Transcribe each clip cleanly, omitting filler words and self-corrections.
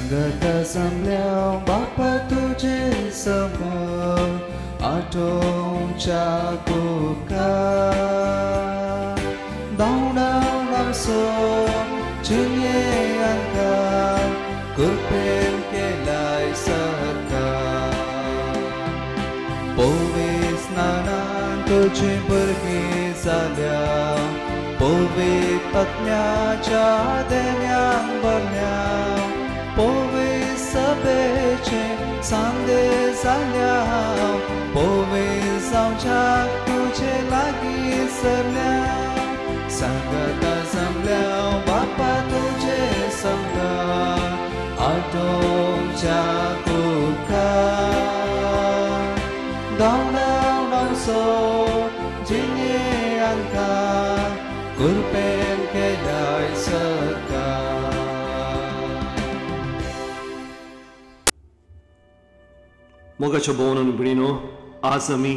सांगता जमल्या बापा तुजे समोर आठोवच्या कुका धांवडावन आमचो जिणे आंकां कृपेन केलाय सकार पवित्र स्नानान तुजी भुरगीं जाल्या पवित्र आत्म्याच्या देण्यांक भरल्या पवित्र सभेचे सांदे जाल्या पवित्र जावच्याक तुजे लागीं सरल्या सांगता जमल्या बापा तुजे संगात आठोवच्या कुका धांवडावन आमचो जिणे आंकां कृपेन केलाय सकार. मोगाच्या भोवन आनी भयणीनो, आज आमी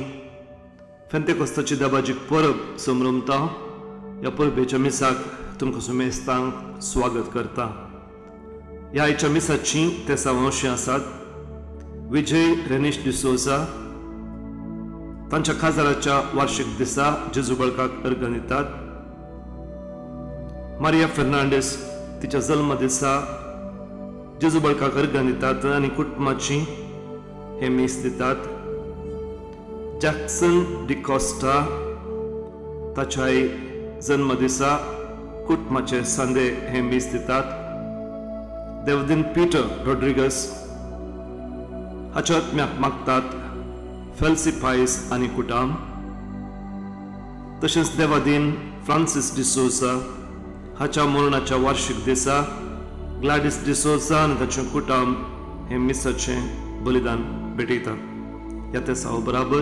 फेंतेकोस्ताची दबाजीक परब समरमता. ह्या परबेच्या मिसाक तुमकां सुमेस्तांक स्वागत करता. ह्या आयच्या मिसाची तेसांव अशीं आसात. विजय रेनिश डिसोजा तांच्या खाजराच्या वार्षिक दिसा जेजू बळकाक अर्घ दितात. मारिया फेर्नांडीस तिच्या जल्म दिसा जेजू बळकाक अर्घ दितात आनी कुटुंबाची हे मीस दितात. जॅक्सन डिकॉस्टा ताच्याय जन्मदिसा कुटुंबाचे सांदे हे मीस दितात. देवदीन पीटर रॉड्रिगस हाच्या आत्म्याक मागतात फेल्सी पायस आनी कुटाम. तशेंच देवादीन फ्रांसीस डिसोजा हाच्या मरणाच्या वार्षिक दिसा ग्लॅडीस डिसोजा आनी ताचें कुटाम हे मिसाचें बलिदान भेटयतात. ह्या तेसांव बराबर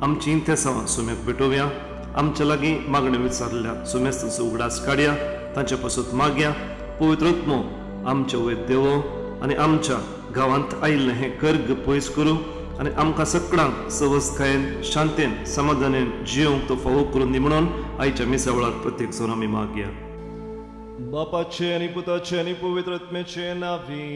आमचीं तेसांवां सुम्याक भेटोवया. आमच्या लागीं मागण्यो विचारल्या सुमेस्तांचो उगडास काडया, तांचे पासत मागया. पवित्र आत्मो आमच्या वयर देवो आनी आमच्या गांवांत आयिल्लें हें कर्ग पयस करूं आनी आमकां सगळ्यांक सवसकायेन शांतेन समाधानेन जियोंक तो फावो करून दी म्हणून आयच्या मिसा वेळार प्रत्येक जाण आमी मागया. बापाचे आनी पुताचे आनी पवित्र आत्म्याचे नांवी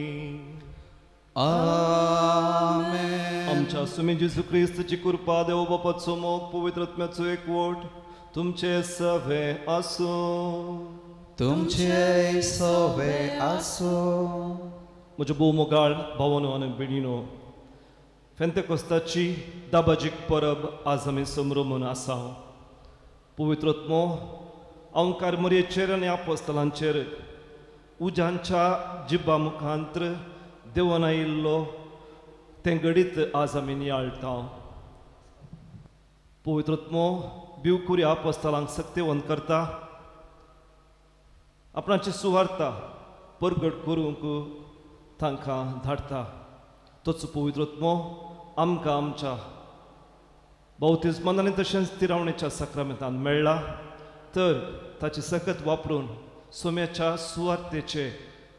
आमेन. आमच्या सुमी जेजू क्रिस्ताची कृपा, देव बापाचो मोग, पवित्र आत्म्याचो एकवट तुमचे सवे आसूं. तुमचे सवे आसूं. म्हज्या भोव मोगाळ भावानो आनी भयणीनो, फेंतेकोस्ताची दाबाजीक परब आज आमी समरमून आसा. पवित्र आत्मो अंकार मरयेचेर आनी आपोस्तलांचेर उज्यांच्या जिब्बा मुखांत्र देवन आयिल्लो तें घडीत आज आमी नियाळटा. पवित्र आत्मो भिवकुरी आपोस्तलांक सक्तेवंत करता, आपणाची सुवार्ता परगट करूंक तांकां धाडटा. तोच पवित्र आत्मो आमकां आमच्या बावतिज्मान आनी तशेंच तिरावणेच्या साक्रामेंतान मेळ्ळा तर ताची सकत वापरून सोम्याच्या सुवार्तेचे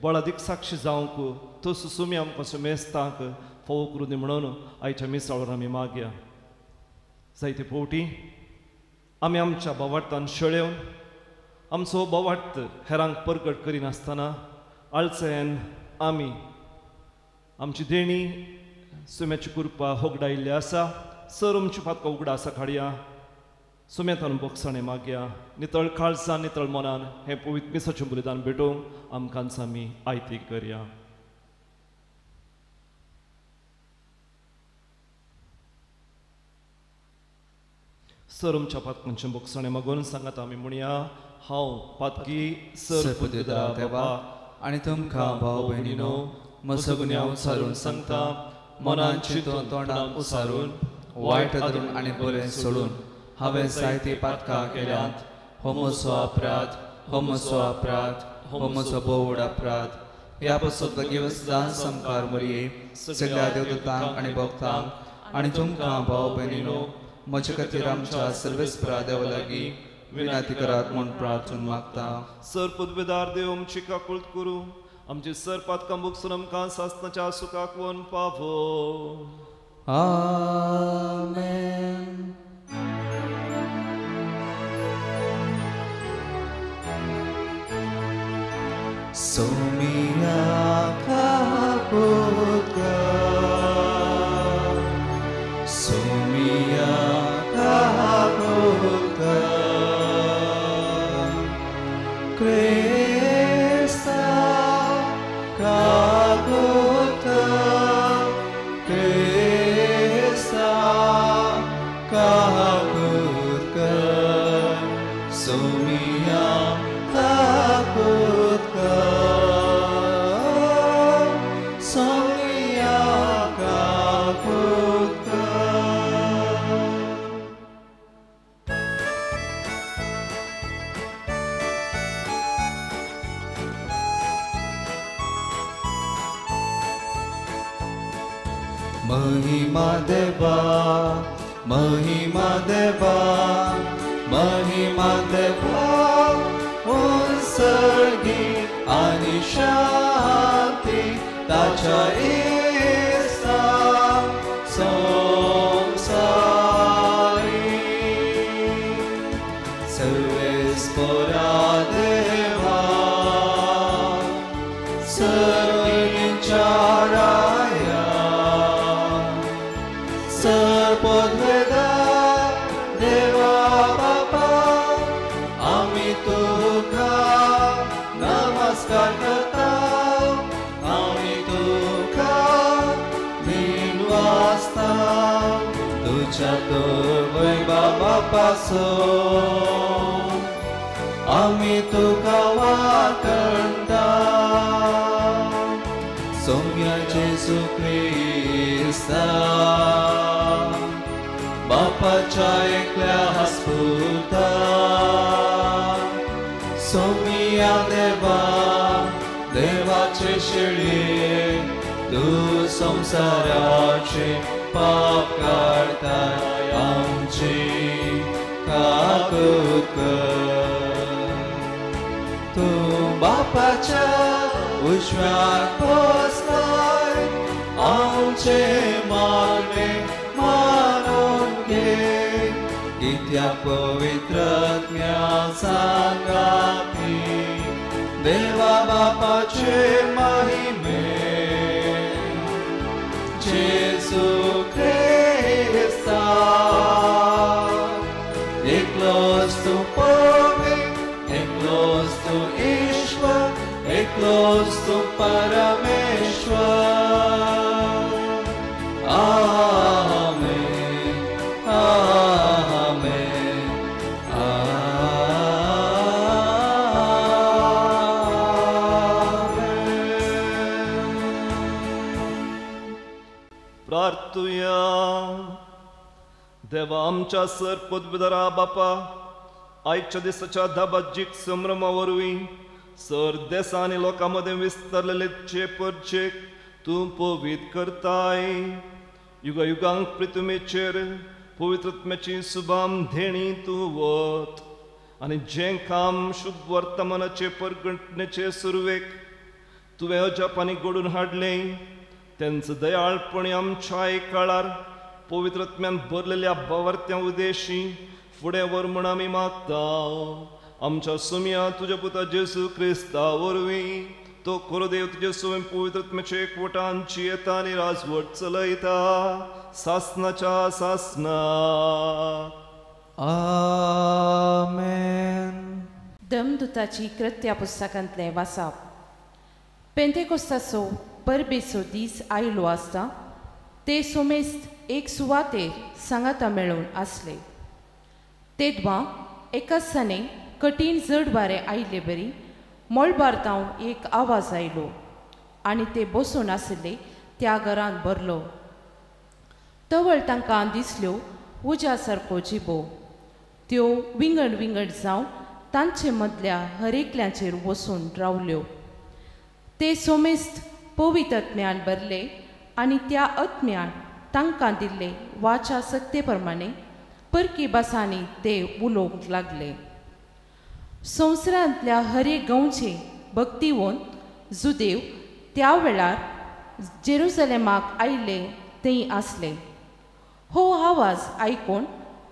बळादीक साक्षी जावंक तो सुमी आमकां सुमेस्तांक फावो करून दी म्हणून आयच्या मिसाळार आमी मागया. जायते फावटी आमी आमच्या बावार्थान शेळेवन आमचो बावार्थ हेरांक परगट करिनासतना आळसायेन आमी आमची देणी सुम्याची कृपा होगडायिल्ली आसा. सर आमची फातका उगडा आसा काडया, सुम्यांतल्यान बोगसाणें मागया. नितळ काळजान नितळ मनान हें पवित्र मिसाचें बलिदान भेटोवंक आमकांच आमी आयती करया. सर आमच्या पातकांचें बोगसाणें मागून सांगात आमी म्हणया, हांव पातकी सर देवा आनी तुमकां भाव भयणीनो म्हजो गुन्यांव उसारून सांगता, मनान चिंतून तोंडान उसारून वायट धरून आनी बरें सोडून हांवें जायतीं पातकां केल्यांत. हो म्हजो अपराध, हो म्हजो अपराध, हो म्हजो भोव अपराध. ह्या पासत बेगीन सामकार मरये सगळ्या देवदूतांक आनी भक्तांक आनी तुमकां भाव भयणीनो म्हजे खातीर आमच्या सर्वेस्परा देवा लागीं विनंती करात म्हूण प्रार्थना मागता. सर पदवेदार देव आमची काकूळत करूं, आमची सर पातकां भोगसून आमकां सासणाच्या सुखाक वन पावो. आमेन. सोमिया का महिमा देवा, महिमा देवा, महिमा देवा उत्सर्गी आनी शांती ताच्या इस्ता संसारी. सर्वेस्पोरा देवा, सर्वींच्या राया, सर्पद्वेदा देवा बापा, आमी तुका नमस्कार करता, आमी तुका दिनवासता, तुझ्या तोवय बाबा पासून आमी तुका वाकणता. सोम्या जेजू क्रिस्ता, बापाच्या एकल्या हस्पुता, सोमिया देवा, देवाचे शेळये, तूं संवसाराचे पाप काडताय, आमची काकूत कर. तूं बापाच्या उजव्याक बसलाय, आमचे मागणे मानून घे, कित्याक पवित्र आत्म्या सांगाती देवा बापाचे महिमे जेजू क्रिस्ता. एकलोच तूं पवित्र, एकलोच तूं ईश्वर, एकलोच तूं परमेश्वर. आमेन, आमेन, आमेन. प्रार्थुया. देवा आमच्या सर पदवीधरा बापा, आयच्या दिसाच्या दाबाजीक संभ्रमा वरवीं सर देसा आनी लोकां मदें विस्तारलेले चेपर्चेक तूं पवित्र करताय. युगा युगांक पृथ्वीचेर पवित्रत्म्याची सुबाम धेणी तूं वत आनी जें काम शुभ वर्तमानाचे परगटणेचे सुरवेक तुवें अजापांनी घडून हाडलें, तेंच दयाळपणी आमच्या काळार पवित्रत्म्यान भरलेल्या बावर्त्या उदेशी फुडें व्हर म्हूण आमी मागता. आमच्या सुमया तुज्या पुता जेजू क्रिस्ता वरवीं तो खरो देव तुजे स्वयं पवित्रत्म्याचे एकवटान जियेता आनी राजवट चलयता सासनाच्या सासना. आमेन. दमदुताची कृत्या पुस्तकांतलें वासाप. पेंतेकोस्ताचो परबेचो दीस आयलो आसता ते सोमेस्त एक सुवातेर सांगाता मेळून आसले. तेदवा एकाच सने कठीण जड वारें आयिल्ले बरी मळबार तावन एक आवाज आयलो आनी ते बसून आशिल्ले त्या घरांत भरलो. तवळ तांकां दिसल्यो उज्या सारको जिबो, त्यो विंगड विंगड जावन तांचे मदल्या हरेकल्याचेर वसून रावल्यो. ते सोमेस्त पवित्र आत्म्यान भरले आनी त्या आत्म्यान तांकां दिल्ले वाचा सक्ते प्रमाणे परकी भासांनी ते उलोवंक लागले. संवसारांतल्या हरेक गांवचे भक्तिवंत जुदेव त्या वेळार जेरुजलेमाक आयिल्ले थंय आसले. हो आवाज आयकून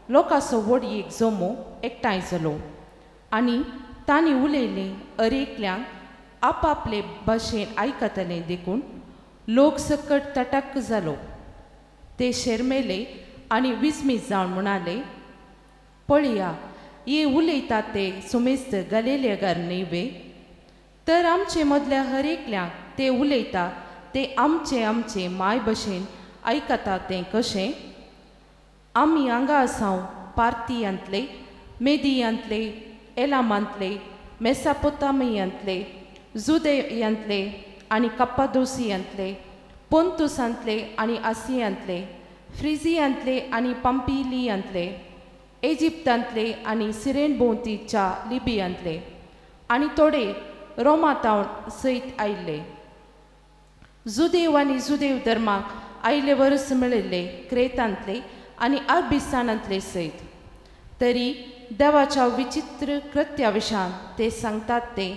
लोकांचो व्हड एक जमो एकठांय जालो आनी तांणी उलयलें अरेकल्यांक आपापले भाशेन आयकतले देखून लोक सकट तटक जालो. ते शेरमेले आनी विस्मीत जावन म्हणाले, पळया हे उलयतात ते सुमेस्त गलेलेगार न्हय वे? तर आमचे मदल्या हरेकल्यांक ते उलयता ते आमचे आमचे माय भशेन आयकता तें कशें? आमी हांगा आसाव पार्थियांतले, मेदियांतले, एलामांतले, मेसापोतामियांतले, जुदेयांतले आनी कप्पादोसियांतले, पोंतुसांतले आनी आसियांतले, फ्रिजियांतले आनी पंपिलियांतले, इजिप्तांतले आनी सिरेन भोंवतीच्या लिबियांतले आनी थोडे रोमातावन सयत आयिल्ले. जुदेव आनी जुदेव धर्माक आयले वर्स मेळिल्ले क्रेतांतले आनी अरबिस्तानांतले सयत. तरी देवाच्या विचित्र कृत्या विशान ते सांगतात ते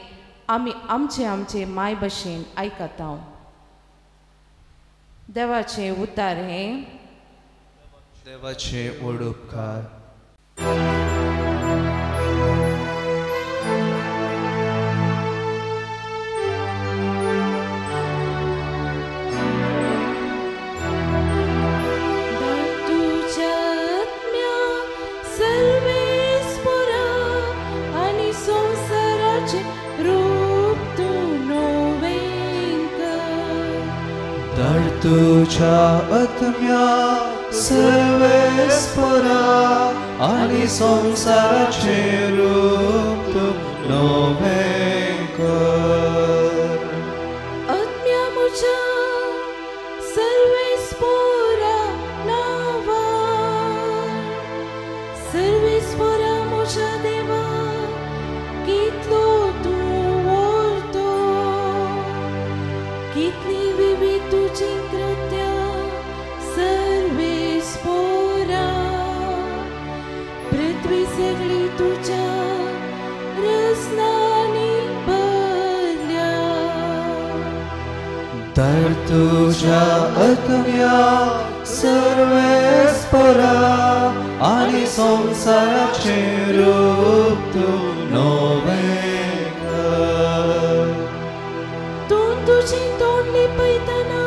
आमी आमचे आमचे माय भशेन आयकता. देवाचे उतार हे. देवाचे व्हड उपकार. तुझ्या आत्म्या सर्वेस्परा आनी संवसाराचे रूप तूं नवें कर. आत्म्या म्हज्या सर्वेस्परा नांवा, सर्वेस्परा म्हज्या देवा कितलो तूं व्हडलो, कितली विविध तुजी कृत्या सर्वेस्परा, पृथ्वी सगळी तुज्या रसनांनी भरल्या. तर तुझ्या आत्म्या सर्वेस्परा आनी संवसाराचे रूप तूं नवें कर. तूं तुजी तोंड लिपयतना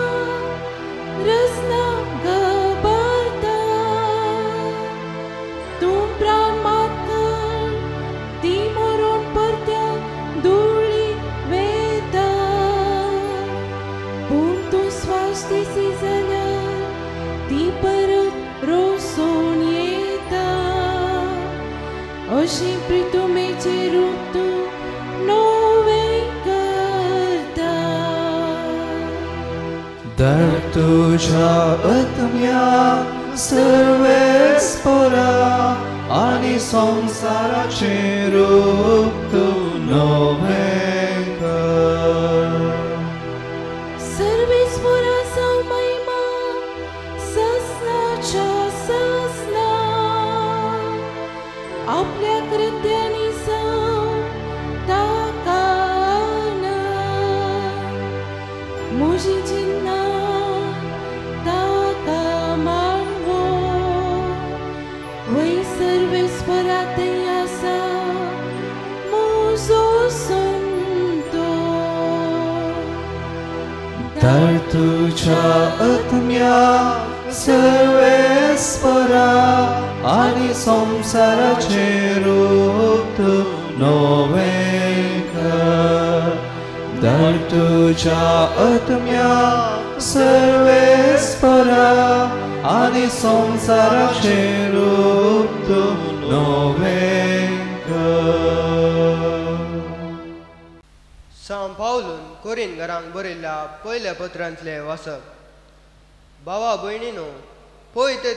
रसना गबारता, तूं प्राण मात कर ती मरोण परत्या धुळी वेता. पूण तूं स्वास दिसी जाल्यार ती परत रोसून येता. अशी प्रितुमेचें रूप तूं नवें करता. दर तुझ्या आत्म्या सर्वेस्परा आनी संवसाराचे रूप तूं नवें कर. सर्वेस्परा जावं महिमा ससनाच्या ससना, आपल्या कृत्यांनी जावं ताका म्हजी चिन्नां ताका मानवो. वय सर्वेस्परा थंय आसा म्हजो संतो. तर तुझ्या आत्म्या सर्वेस्परा आनी संवसाराचे रूप तूं नवें कर. दर तुझ्या आत्म्या सर्वेस्परा आनी संवसाराचे रूप तूं नवें कर. सांव पावलून कोरिनघरांक बरयल्ल्या पयल्या पत्रांतलें वाचप. भावा भयणीनो, पवित्र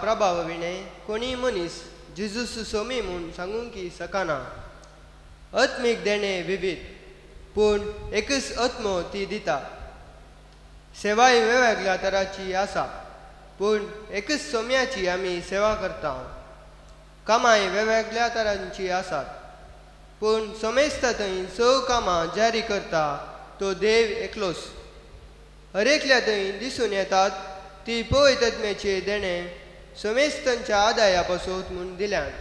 प्रभावा विणें कोणीय मनीस जेजूस सोमी म्हूण सांगूंक शकना. आत्मीक देणें विविध, पूण एकच आत्मो ती दिता. सेवाय वेगवेगळ्या तराची आसा, पूण एकच सोम्याची आमी सेवा करता. कामांय वेगवेगळ्या तरांची आसात, पूण सोमेस्ता थंय स कामां जारी करता तो देव एकलोच. हरेकल्या थंय दिसून येतात ती पवित्र आत्म्याचे देणें सोमेस्तांच्या आदाया पासत म्हूण दिल्यांत.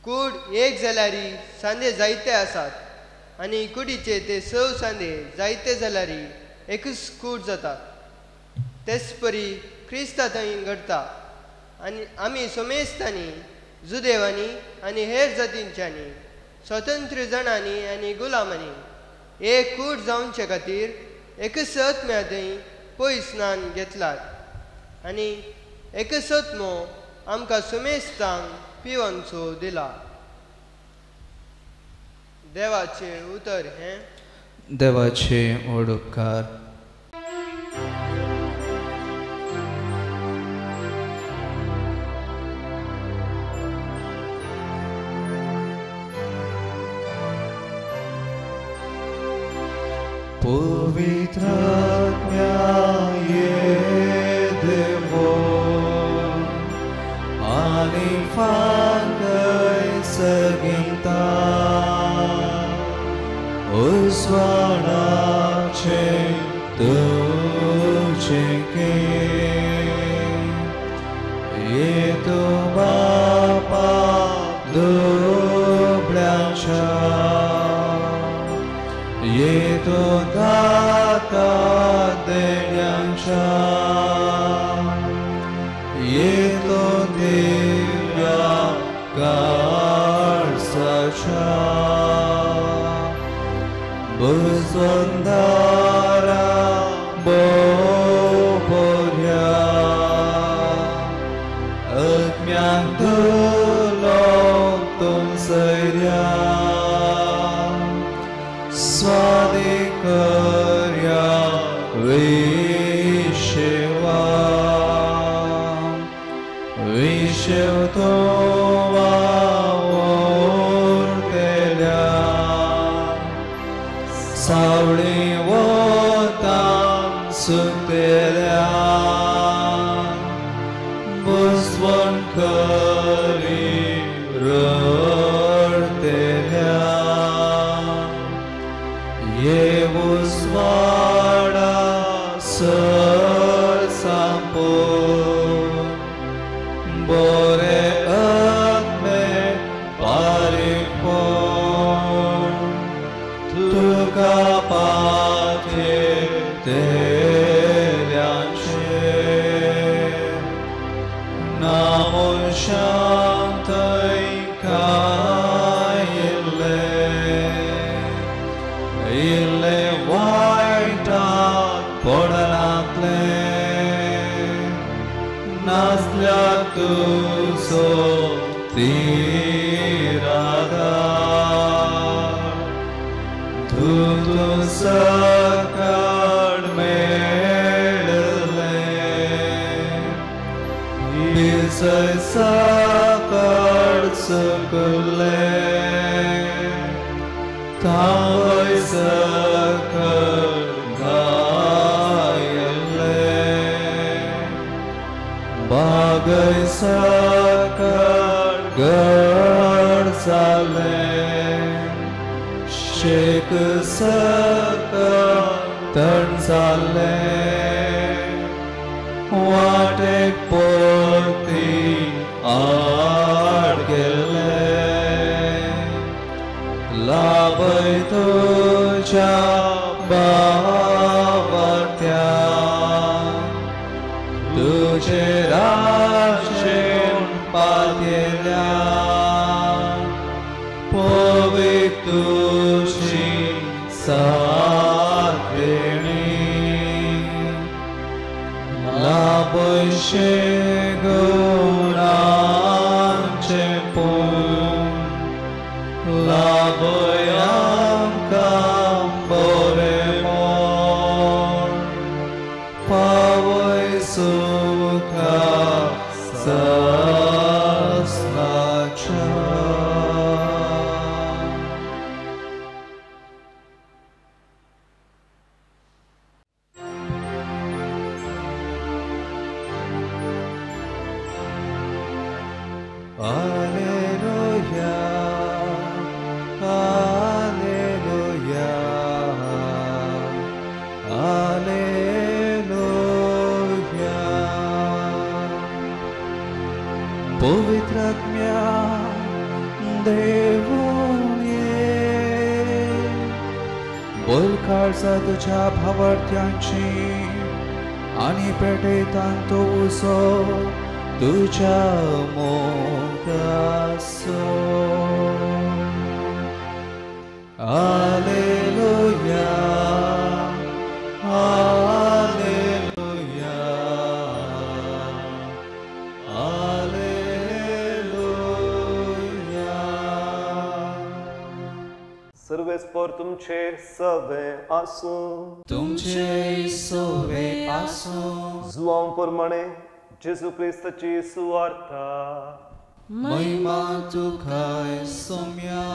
कूड एक जाल्यारी सांदे जायते आसात आनी कुडीचे ते स सांदे जायते जाल्यारी एकच कूड जातात. तेच परी क्रिस्ता थंय घडटा आनी आमी सोमेस्तांनी, जुदेवांनी आनी हेर जातींच्यांनी, स्वतंत्र जाणांनी आनी गुलामांनी एक कूड जावचे खातीर एकच आत्म्या थंय पयस स्नान घेतलात आनी एकच आत्मो आमकां सुमेस्तांक पिवनचो दिला. देवाचें उतर हें. देवाचे व्हड उपकार. पवित्र आत्म्या ये देवो आनी फांकय सगिता उजवाडाचें तुजें ये तूं बापा दुबळ्यांच्या ये तूं दाता देण्यांच्या ये तूं दिव्या काळसाच्या बुजवंदारा बोबोऱ्या अज्ञान तुलो तुम सैर्या स्वाधिकर्या विशेवा विशेव तो वावुरतेल्या सावळी वतान सुतेल्या बुजवण करी रडतेल्या ये उजवाडा सर सांपून बोरे आत्मे पारिपोण तुका पाथे तेल्याचे नामो शांतय कायले इल्ले वायटाक पडनातले नासल्या तुजो तिरादा धुतू सकाळ मेळले बिजय सकाळ चुकले थांबय सकल गायले बागय सकल गड जाले शेक सकल तण जाले वाटेक परती आड गेले लाभय तुज्या बावत्या तुजे राजेन पातेल्या पवी तुजी साथ देणी लाभय गुणांचें पूण लाभय आमकां बरें मोल पावय सुखा सासनाच्या. Alleluia, Alleluia, Alleluia. पवित्र आत्म्या देवून ये बोलकाळजा तुझ्या भावार्थ्यांची आनी पेटयतान तो उजो तुझ्या मोगाचो. Alleluia, Alleluia, Alleluia. सर्वेस्पर तुमचे सवे आसूं तुमचे सवे आसूं. जुवांव प्रमाणे जेजू क्रिस्ताची सुवार्ता. महिमा तुका सोम्या.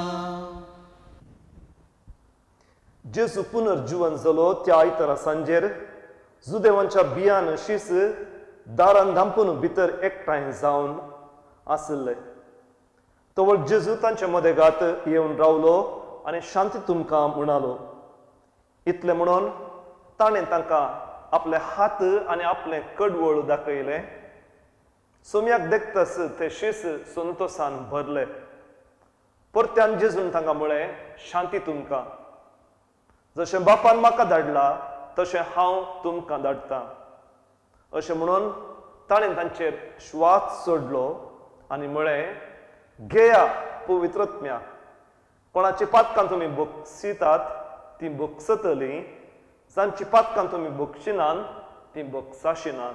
जेजू पुनर्जीवन जालो त्या आयतारा सांजेर जुदेवांच्या बियान शीस दारान धांपून भितर एकठांय जावन आशिल्ले. तवळ जेजू तांचे मदेगात येवन रावलो आनी शांती तुमकां म्हणालो. इतलें म्हणून ताणें तांकां आपले हात आनी आपलें कडवळ दाखयलें. सोम्याक देखताच ते शीस संतोसान भरले. परत्यान जेजून तांकां म्हळें, शांती तुमकां. जशें बापान म्हाका धाडला तशें हांव तुमकां धाडटा. अशें म्हणून ताणें तांचेर श्वास सोडलो आनी म्हळें, घेया पवित्र आत्म्याक. कोणाची पातकां तुमी बक्षितात ती बक्षतलीं, जांची पातकां तुमी बक्षिनात ती बक्षाशिनात.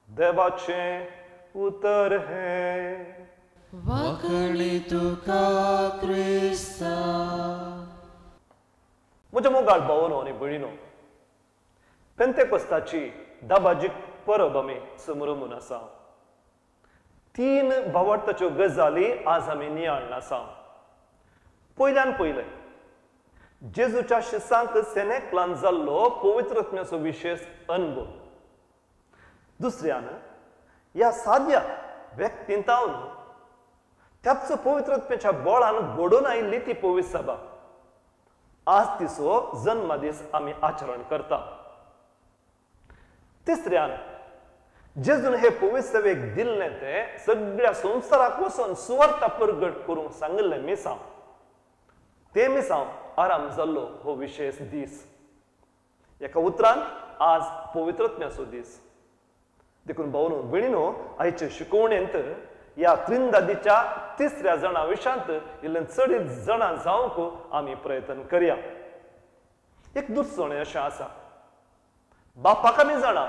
देवाचें उतर हें. वाखणी तुका क्रिस्ता. म्हज्या मोगाळ भावनो आनी भयणीनो, पेंतेकोस्ताची दाबाजीक परब आमी समरमून आसा. तीन भावार्थाच्यो गजाली आज आमी नियाळ्ळ आसा. पयल्यान पयलें, जेजूच्या शिसांक सेनेकलान जाल्लो पवित्र आत्म्याचो विशेश अनुभव. दुसऱ्यान, ह्या साद्या व्यक्तींतावन त्याच पवित्र आत्म्याच्या बळान घडोवन आयिल्ली ती पवित्र सभा. आज तिचो जन्मदीस आमी आचरण करता. तिसऱ्यान, जेजून हे पवित्र सभेक दिल्लें तें सगळ्या संवसाराक वचून सुवार्ता परगट करूंक सांगिल्लें मिसांव. तें मिसांव आराम जाल्लो हो विशेश दीस. एका उतरान आज पवित्र आत्म्याचो दीस. देखून भावनो भयणीनो, आयचे शिकवणेंत ह्या त्रिंदादीच्या तिसऱ्या जणां विशांत इल्लें चडीत जणां जावंक आमी प्रयत्न करया. एक दुसरें अशें आसा, बापाक आमी जाणा,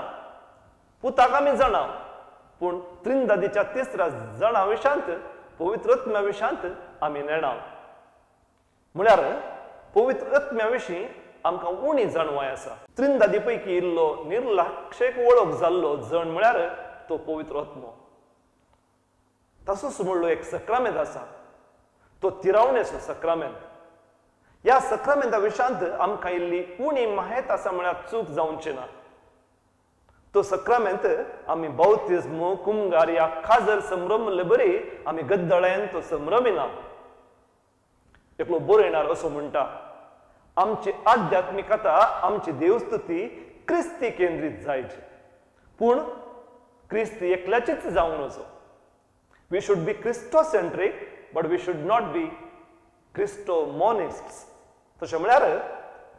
पुताक आमी जाणा, पूण त्रिंदादीच्या तिसऱ्या जणां विशांत पवित्र आत्म्या विशांत आमी नेणा. म्हळ्यार पवित्र आत्म्या विशीं आमकां उणी जाणवाय आसा. त्रिंदादी पैकी इल्लो निर्लक्षेक वळख जाल्लो जण म्हळ्यार तो पवित्र आत्मो. तसोच म्हणलो एक सक्रामेंत आसा, तो तिरावणेचो सक्रामेंत. ह्या सक्रामेंता विशांत आमकां इल्ली उणी माहेत आसा म्हळ्यार चूक जावची ना. तो सक्रामेंत आमी बाउतिज्म, कुमगार या खाजर संभ्रमले बरी आमी गद्दळ्यान तो संभ्रमिना. एकलो बरयणार असो म्हणटा, आमची आध्यात्मिकता, आमची देवस्तुती क्रिस्ती केंद्रीत जायची, पूण क्रिस्ती एकल्याचीच जावं नजो. We should be Christocentric, but we should not be Christomonists. तशें म्हळ्यार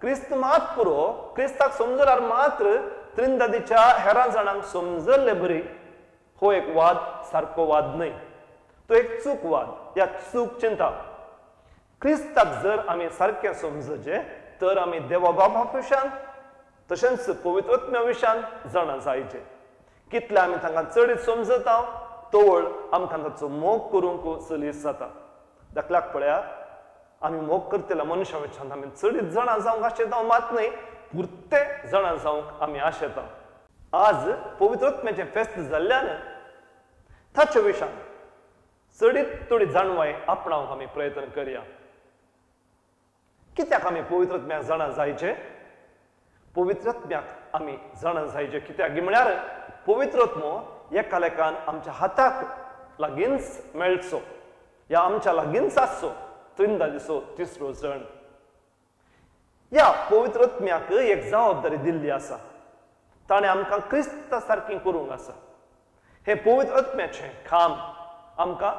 क्रिस्त मात पुरो, क्रिस्ताक समजल्यार मात्र त्रिंदादीच्या हेरां जाणांक समजल्ले बरी हो एक वाद सारको वाद न्हय, तो एक चूक वाद या चूक चिंता. क्रिस्ताक जर आमी सारकें समजचें तर आमी देवा बापा विशान तशेंच पवित्र आत्म्या विशान जाणा जायचें. कितले आमी तांकां चडीत समजता तवळ आमकां ताचो मोग करूंक सलीस जाता. दाखल्याक पळया, आमी मोग करतल्या मनशां विशान आमी चडीत जाणा जावंक आशेता मात न्हय, पुरते जाणा जावंक आमी आशेता. आज पवित्र आत्म्याचें फेस्त जाल्ल्यान ताचे विशान चडीत थोडी जाणवाय आपणावंक आमी प्रयत्न करया. कित्याक आमी पवित्र आत्म्याक जाणा जायचें? पवित्र आत्म्याक आमी जाणा जायचें कित्याक म्हळ्यार पवित्र आत्मो एकालेकान आमच्या हाताक लागींच मेळचो या आमच्या लागींच आसचो त्रिंदादीचो तिसरो जण. ह्या पवित्र आत्म्याक एक जबाबदारी दिल्ली आसा, ताणें आमकां क्रिस्ता सारकी करूंक आसा. हें पवित्र आत्म्याचें काम आमकां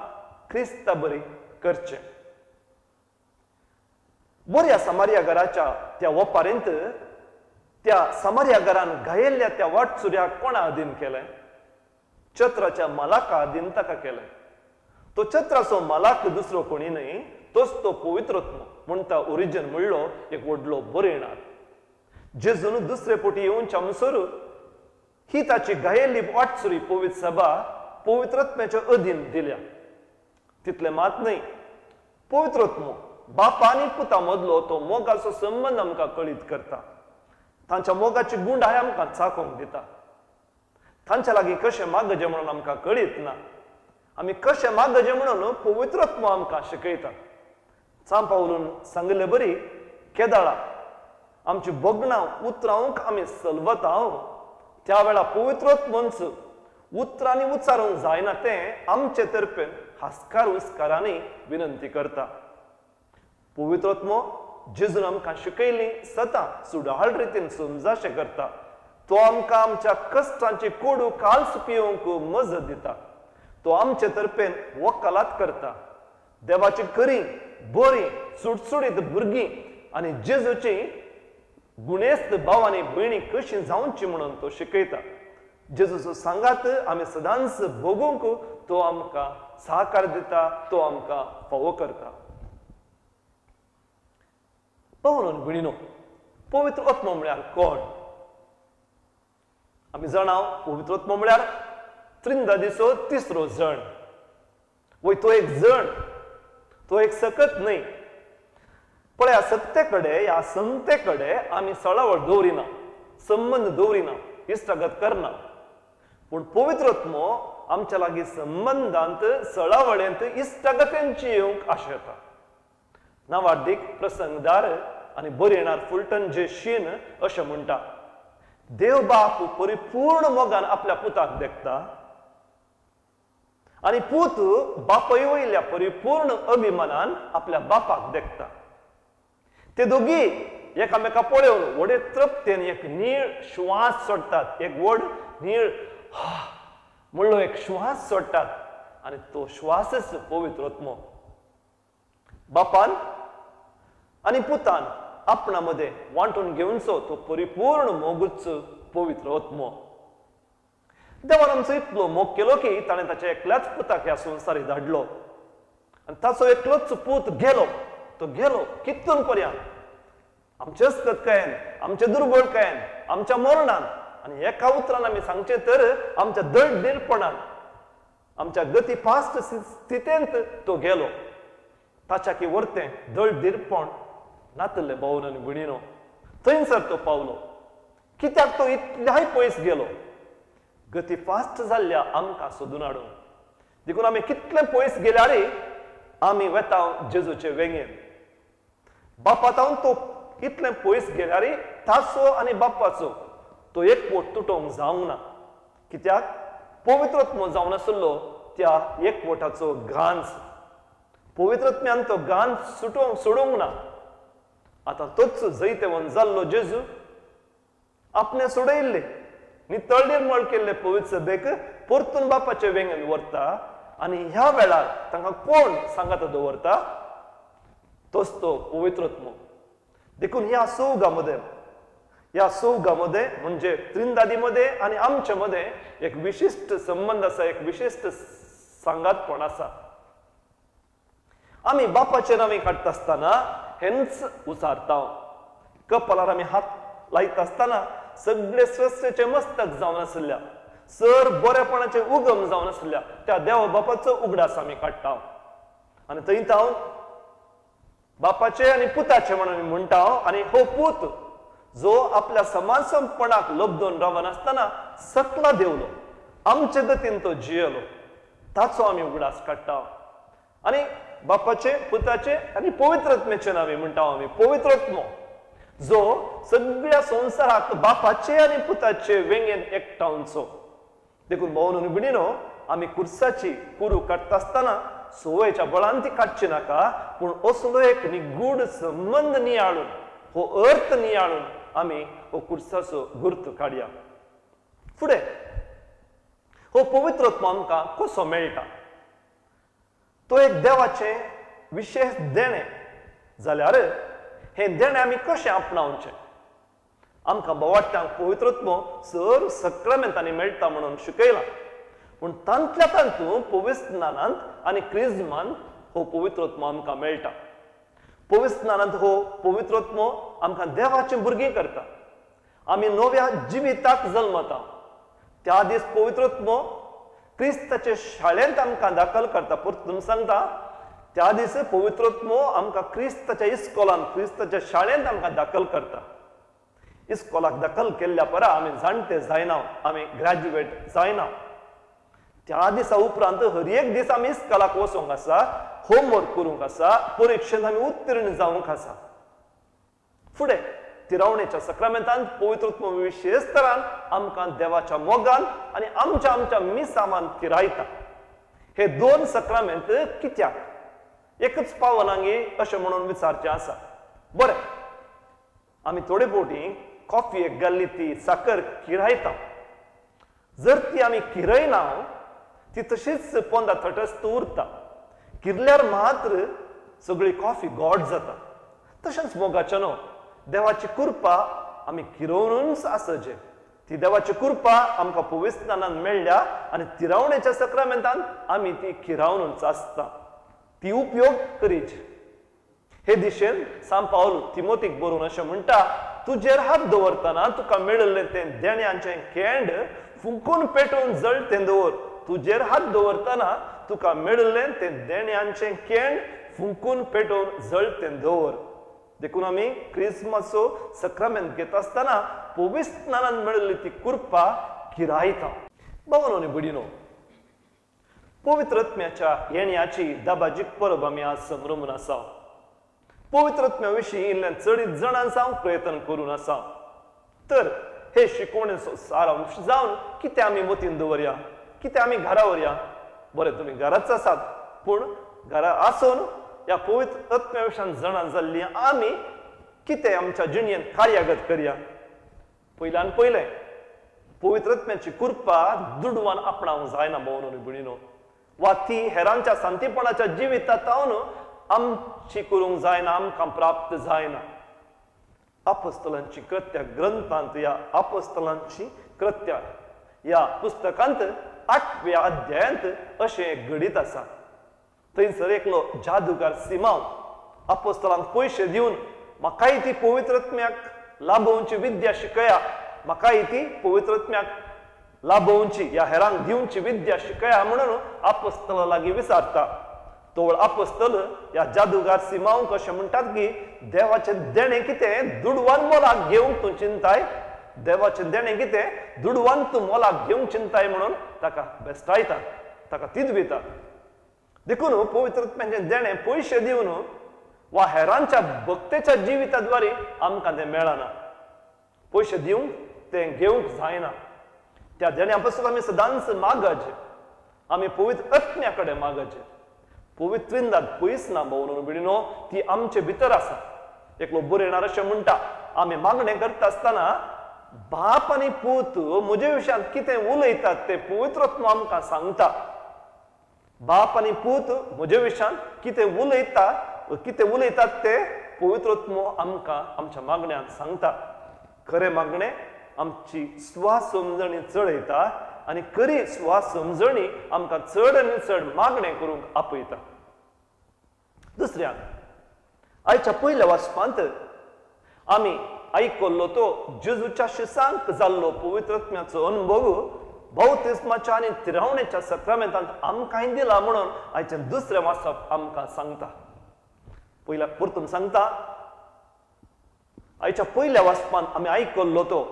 क्रिस्ता बरी करचें. बऱ्या समार्या घराच्या त्या वपारींत त्या समार्या घरान घायल्ल्या त्या वाटसुऱ्याक कोणा अधीन केलें? चत्राच्या मालाका अधीन ताका केलें. तो चत्राचो मालाक दुसरो कोणी न्हय, तोच तो पवित्र आत्मो म्हणटा ओरिजन म्हणलो एक व्हडलो बरयणार. जेजून दुसरे पोटी येवच्या म्हणसर ही ताची घायल्ली वाटसुरी पवित्र सभा पवित्र आत्म्याच्या अधीन दिल्या. तितलें मात न्हय, पवित्र आत्मो बापा आनी पुता मदलो तो मोगाचो संबंद आमकां कळीत करता. तांच्या मोगाची गुंडाय आमकां चाकोवंक दिता. तांच्या लागीं कशें मागचें म्हणून आमकां कळीत ना आमी कशें मागचें म्हणून पवित्र आत्मो आमकां शिकयता. चांपावलून सांगिल्ले बरी केदाळा आमची भोगणां उतरावंक आमी सलवता त्या वेळा पवित्र आत्मोच उतरांनी उच्चारूंक जायना तें आमचे तर्फेन हास्कार हुस्कारांनी विनंती करता. पवित्र आत्मो जेजून आमकां शिकयली सतां सुडाळ रितीन समजाशें करता. तो आमकां आमच्या कश्टांची कोडू काल्स पिवंक मजत दिता. तो आमचे तर्फेन वकालात करता. देवाची खरी बरी सुटसुटीत भुरगीं आनी जेजूची गुणेस्त भाव आनी भयणी कशी जावची म्हणून तो शिकयता. जेजूचो सांगात आमी सदांच भोगूंक तो आमकां सहकार दिता, तो आमकां फावो करता. पावलो भयणीनो, पवित्र आत्मो म्हळ्यार कोण? आमी जाणा पवित्र आत्मो म्हळ्यार त्रिंदादीचो तिसरो जण. वय तो एक जण, तो एक सकत न्हय. पळया सत्ते कडेन ह्या संते कडेन आमी सळावळ दवरिना, संबंद दवरिना, इश्टागत करना. पूण पवित्र आत्मो आमच्या लागीं संबंदांत सळावळेंत इश्टागतेंची येवंक आशेता. नावार्दीक प्रसंगदार आनी बरयणार फुलटन जे शीन अशें म्हणटा, देव बाप परिपूर्ण मोगान आपल्या पुताक देखता आनी पूत बापय वयल्या परिपूर्ण अभिमानान आपल्या बापाक देखता. ते दोगी एकामेका पळोवन व्हडे तृप्तेन एक नीळ श्वास सोडटात, एक व्हड नीळ म्हणलो एक श्वास सोडटात आनी तो श्वासच पवित्र आत्मो. बापान आनी पुतान आपणा मदें वांटून घेवचो तो परिपूर्ण मोगूच पवित्र आत्मो. देवान आमचो इतलो मोग केलो की ताणें ताच्या एकल्याच पुताक ह्या संवसारी धाडलो आनी ताचो एकलोच पूत गेलो. तो गेलो कितून पर्यंत आमचे अस्कतकायेन, आमचे दुर्बळकायेन, आमच्या मरणान आनी एका उतरान आमी सांगचें तर आमच्या दळडीरपणान, आमच्या गती फास्ट स्थितेंत तो गेलो. ताच्या की वरतें दळडीरपण नातल्लें भावन आनी भयणीनो, थंयसर तो पावलो. कित्याक तो इतल्याय पयस गेलो? गती फास्ट जाल्ल्या आमकां सोदून हाडूंक. देखून आमी कितले पयस गेल्यार आमी वेता जेजूचे वेंगेन. बापा तावन तो इतले पयस गेल्यार ताचो आनी बापाचो तो एक पोट तुटोवंक जावंक ना. कित्याक? पवित्र आत्मो जावन आशिल्लो त्या एकवटाचो गांज. पवित्र आत्म्यान तो गांज सुटोवंक सोडूंक ना. आतां तोच जैतेवन जाल्लो जेजू आपणे सोडयल्ले नितळ निर्मळ केल्ले पवित्र सभेक परतून बापाचे वेंगेन व्हरता आनी ह्या वेळार तांकां कोण सांगात दवरता? तोच तो पवित्र आत्मो. देखून ह्या चौगां मदें, ह्या चौगां मदें म्हणजे त्रिंदादी मदें आनी आमचे मदें एक विशिश्ट संबंद आसा, एक विशिश्ट सांगातपण आसा. आमी बापाचे नांव काडटा आसतना हेंच उचारता. कपालार आमी हात लायता आसतना सगळे सृश्टीचे मस्तक जावन आशिल्ल्या, सर बरेपणाचे उगम जावन आशिल्ल्या त्या देवा बापाचो उगडास आमी काडटा आनी थंय तावन बापाचे आनी पुताचे म्हणून आमी म्हणटा. आनी हो पूत जो आपल्या समाजपणाक लब्दून रावनासतना सकला देवलो, आमचे गतीन तो जियेलो, ताचो आमी उगडास काडटा आनी बापाचे पुताचे आनी पवित्र आत्म्याचे नांव म्हणटा आमी. पवित्र आत्मो जो सगळ्या संवसाराक बापाचे आनी पुताचे वेंगेन एकठावचो. देखून भावन आनी भयणीनो, आमी कुर्साची कुरू काडटा आसतना संवयेच्या बळान ती काडची नाका, पूण असलो एक निगूढ संबंद नियाळून, हो अर्थ नियाळून आमी हो कुर्साचो गुर्त काडया. फुडें हो पवित्र आत्मो आमकां कसो मेळटा? तो एक देवाचें विशेश देणें जाल्यार हें देणें आमी कशें आपणावचें? आमकां बोवाट्यांक पवित्र आत्मो सर सक्रामेंतांनी मेळटा म्हणून शिकयलां, पूण तांतल्या तातूंत पवित्र स्नानांत आनी क्रिज्मांत हो पवित्र आत्मो आमकां मेळटा. पवित्र स्नानांत हो पवित्र आत्मो आमकां देवाचीं भुरगीं करता. आमी नव्या जिविताक जल्मता. त्या दीस पवित्र आत्मो क्रिस्ताचे शाळेंत आमकां दाखल करता. परतून सांगता, त्या दीस पवित्र आत्मो आमकां क्रिस्ताच्या इस्कोलान, क्रिस्ताच्या शाळेंत आमकां दाखल करता. इस्कोलाक दाखल केल्ल्या परा आमी जाणटे जायना, आमी ग्रॅज्युएट जायना. त्या दिसा उपरांत हर एक दीस आमी इस्कॉलाक वचोंक आसा, होमवर्क करूंक आसा, परिक्षेंत आमी उत्तीर्ण जावंक आसा. फुडें तिरावणेच्या सक्रामेंतान पवित्र विशेष तरान आमकां देवाच्या मोगान आनी आमच्या आमच्या मिसामान तिरायता. हे दोन सक्रामेंत कित्याक एकच पावनांगी अशें म्हणून विचारचें आसा. बरें, आमी थोडे फावटी कॉफयेक घाल्ली ती साकर किरायता. जर ती आमी किरयना ती तशीच पोंदा तटस्थ उरता. किरल्यार मात्र सगळी कॉफी गोड जाता. तशेंच मोगाचें न्हू, देवाची कृपा आमी किरोवनूच आसचे. ती देवाची कृपा आमकां पवित्रस्नानान मेळ्ळ्या आनी तिरावणेच्या सक्रामेंतान आमी ती किरावनूच आसता, ती उपयोग करीच. हे दिशेन सांत पावल तिमोतीक बरोवन अशें म्हणटा, तुजेर हात दवरतना तुका मेळिल्लें तें देण्यांचें केंड फुंकून पेटोवन जळतें दवर. तुजेर हात दवरतना तुका मेळिल्लें तें देण्यांचें केंड फुंकून पेटोवन जळतें दवर. देखून आमी क्रिस्मसो सक्रामेंत घेता आसतना पवित्रस्नानान मेळिल्ली ती कृपा किरायता. भावानो आनी भयणीनो, पवित्र आत्म्याच्या येण्याची दबाजीक परब आमी आज संभ्रमून आसा. पवित्र आत्म्या विशीं इल्लें चडीत जाणां जावंक प्रयत्न करून आसा. तर हे शिकवणेचो सारांश जावन कितें आमी मतीन दवरया, कितें आमी घरा व्हरया. बरें, तुमी घराच आसात, पूण घरा आसून ह्या पवित्र आत्म्या विशयान जाणां जाल्ली आमी कितें आमच्या जिणेंत कार्यागत करया. पयल्यान पयलें, पवित्र आत्म्याची कृपा दुडवान आपणावंक जायना भावानो आनी भयणीनो, वा ती हेरांच्या शांतीपणाच्या जिवितांत आमची करूंक जायना, आमकां प्राप्त जायना. आपोस्तलांची कृत्या ग्रंथांत, ह्या आपोस्तलांची कृत्या ह्या पुस्तकांत 8व्या अध्यायांत अशें एक घडीत आसा. थंयसर एकलो जादूगार सिमांव आपोस्तलांक पयशे दिवन म्हाकाय ती पवित्र आत्म्याक लाभोवची विद्या शिकया, म्हाकाय ती पवित्र आत्म्याक लाभोवची ह्या हेरांक दिवची विद्या शिकया म्हणून आपोस्तला लागीं विचारता. तोवळ आपोस्तल ह्या जादूगार सिमांवक अशें म्हणटात की देवाचें देणें कितें दुडवान मोलाक घेवंक तूं चिंताय, देवाचें देणें कितें दुडवान तूं मोलाक घेवंक चिंताय म्हणून ताका बेस्टायता, ताका तिदविता. देखून पवित्र आत्म्याचें देणें पयशे दिवन वा हेरांच्या भक्तेच्या जिविताद्वारे आमकां तें मेळना. पयशे दिवंक तें घेवंक जायना. त्या देण्या पासून आमी सदांच मागचे, आमी पवित्र आत्म्या कडेन मागचे. पवित्र इंदाद पयस ना भावानो भयणीनो, ती आमचे भितर आसा. एकलो बरयणार अशें म्हणटा, आमी मागणें करता आसतना बाप आनी पूत म्हजे विशयांत कितें उलयतात तें पवित्र आत्मो आमकां सांगता. बाप आनी पूत म्हजे विशयांत कितें उलयता, कितें उलयतात तें पवित्र आत्मो आमकां आमच्या मागण्यांत सांगता. खरें मागणें आमची स्वासमजणी चडयता आनी खरी स्वासमजणी आमकां चड आनी चड मागणें करूंक आपयता. दुसऱ्या आयच्या पयल्या वाचपांत आमी आयकल्लो तो जेजूच्या शिसांक जाल्लो पवित्र आत्म्याचो अनुभव बाप्तिस्माच्या आनी तिरावणेच्या सक्रामेंतांत आमकांय दिला म्हणून आयचें दुसरें वाचप आमकां सांगता. पयल्या परतून सांगता, आयच्या पयल्या वाचपांत आमी आयकल्लो तो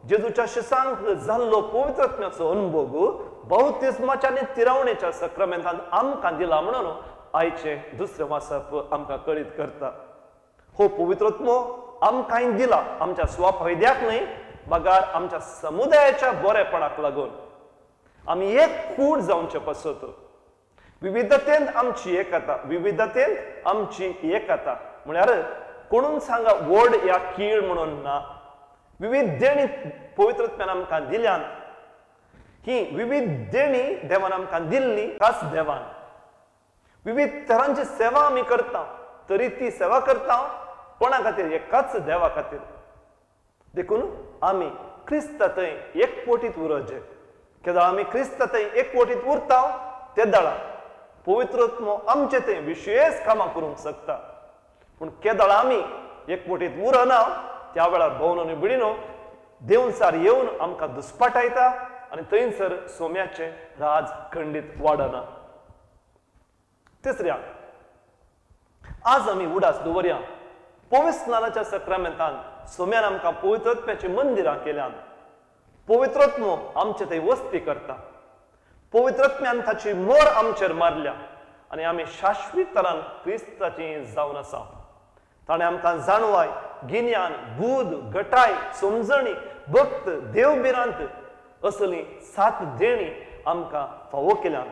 जेजूच्या शिसांक जाल्लो पवित्र आत्म्याचो अनुभव बाप्तिस्माच्या आनी तिरावणेच्या सक्रामेंतांत आमकां दिला म्हणून आयचें दुसरें वाचप आमकां कळीत करता. हो पवित्र आत्मो आमकांय दिला आमच्या स्वफायद्याक न्हय, बगार आमच्या समुदायाच्या बरेपणाक लागून. आमी एक कूड जावचे पासत विविधतेंत आमची एकता, विविधतेंत आमची एकता म्हळ्यार कोणून सांगा व्हड या कीळ म्हणून ना. विविध देणी पवित्र आत्म्यान आमकां दिल्यान, ही विविध देणी देवान आमकां दिल्ली खास देवान. विविध तरांची सेवा आमी करता, तरी ती सेवा करता कोणा खातीर? एकाच देवा खातीर. देखून आमी क्रिस्ता थंय एकवटीत उरचे. केदळा आमी क्रिस्ता थंय एकवटीत उरता तेदळा पवित्र आत्मो आमचे थंय विशेष कामां करूंक शकता. पूण केदळा आमी एकवटीत उरना त्या वेळार भोवन आनी बिडिनो देवसार येवन आमकां दुस्पाटायता आनी थंयसर सोम्याचें राज खंडीत वाडना. तिसऱ्या, आज आमी उडास दवरया पवित्र स्नानाच्या सक्रामेंतान सोम्यान आमकां पवित्र आत्म्याचीं मंदिरां केल्यान. पवित्र आत्मो आमचे थंय वस्ती करता. पवित्रत्म्यान ताची मोर आमचेर मारल्या आनी आमी शाश्वीत तरान क्रिस्ताची जावन आसा. ताणें आमकां जाणवाय, गिन्यान, बूद, गटाय, समजणी, भक्त, देवभिरांत असली 7 देणी आमकां फावो केल्यान.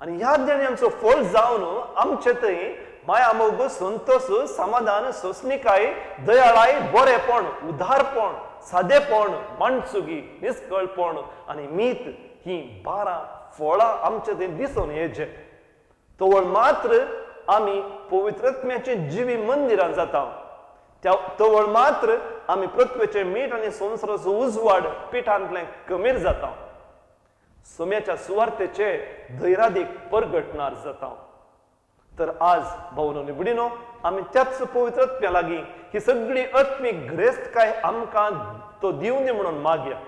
आनी ह्या देण्यांचो फळ जावन आमचे थंय माया, मोग, संतोष, समाधान, सोंसणीकाय, दयाळाय, बरेपण, उदारपण, सादेपण, माणसुगी, निस्कळपण आनी मीत ही 12 फळां आमचे थंय दिसून येचे. तवळ मात्र आमी पवित्रत्म्याचे जिवी मंदिरां जाता. तवळ मात्र आमी पृथ्वेचे मीठ आनी संवसाराचो उजवाड पिठांतलें कमीर जाता. सोम्याच्या सुवार्थेचे धैरादीक परगटणार जाता. तर आज भावनो निबडीनो आमी त्याच पवित्रत्म्या लागीं ही सगळी आत्मीक ग्रेस्तकाय आमकां तो दिवनी म्हणून मागया.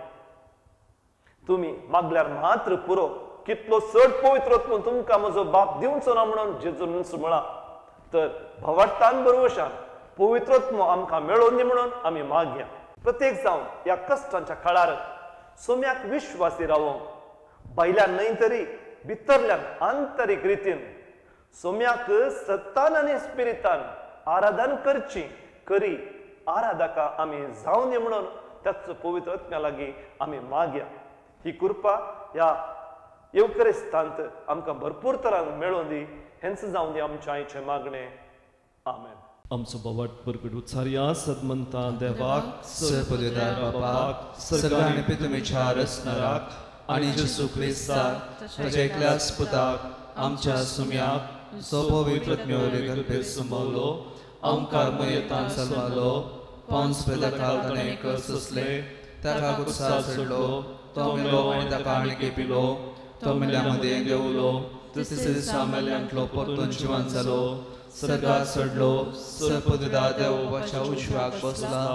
तुमी मागल्यार मात्र पुरो, कितलो चड पवित्रत्व तुमकां म्हजो बाप दिवचो ना म्हणून जेजून म्हळां. तर भावार्थान बरवशान पवित्रत्व आमकां मेळोवनी म्हणून आमी मागया. प्रत्येक जावन ह्या कश्टांच्या काळार सोम्याक विश्वासी रावोंक, भायल्यान न्हय तरी भितरल्यान आंतरीक रितीन सोम्याक सत्तान आनी स्पिरितान आराधन करची करी आराधका आमी जावनी म्हणून त्याच पवित्र आत्म्या लागीं आमी मागया. ही कृपा ह्या येवकरिस्तांत आमकां भरपूर तरान मेळोवन दी. हेंच जावन दी आमच्या आईचें मागणें. आमेन. आमचो बाबा बरगड उच्चारया सदमंता देवाक, सर्वपदेदार बापाक, सर्गानी पितुमेच्या रचणाराक आनी जेजू क्रिस्ताक ताच्या एकल्याच पुताक आमच्या सुम्याक जो पवित्र आत्म्या गर्भेत संभवलो, आमकां मयतान जल्मलो, पोन्स पिलाताक ताणें कर सोंसले, ताका कुर्सार चडलो, तो मेलो आनी ताका आनी पिलो, तो मेल्या मदें देंवलो, तिसऱ्या दिसा मेल्यांतलो परतून जिवन जालो, सर्गात चडलो, सर्वपदेदार देवाच्या उजव्याक बसला,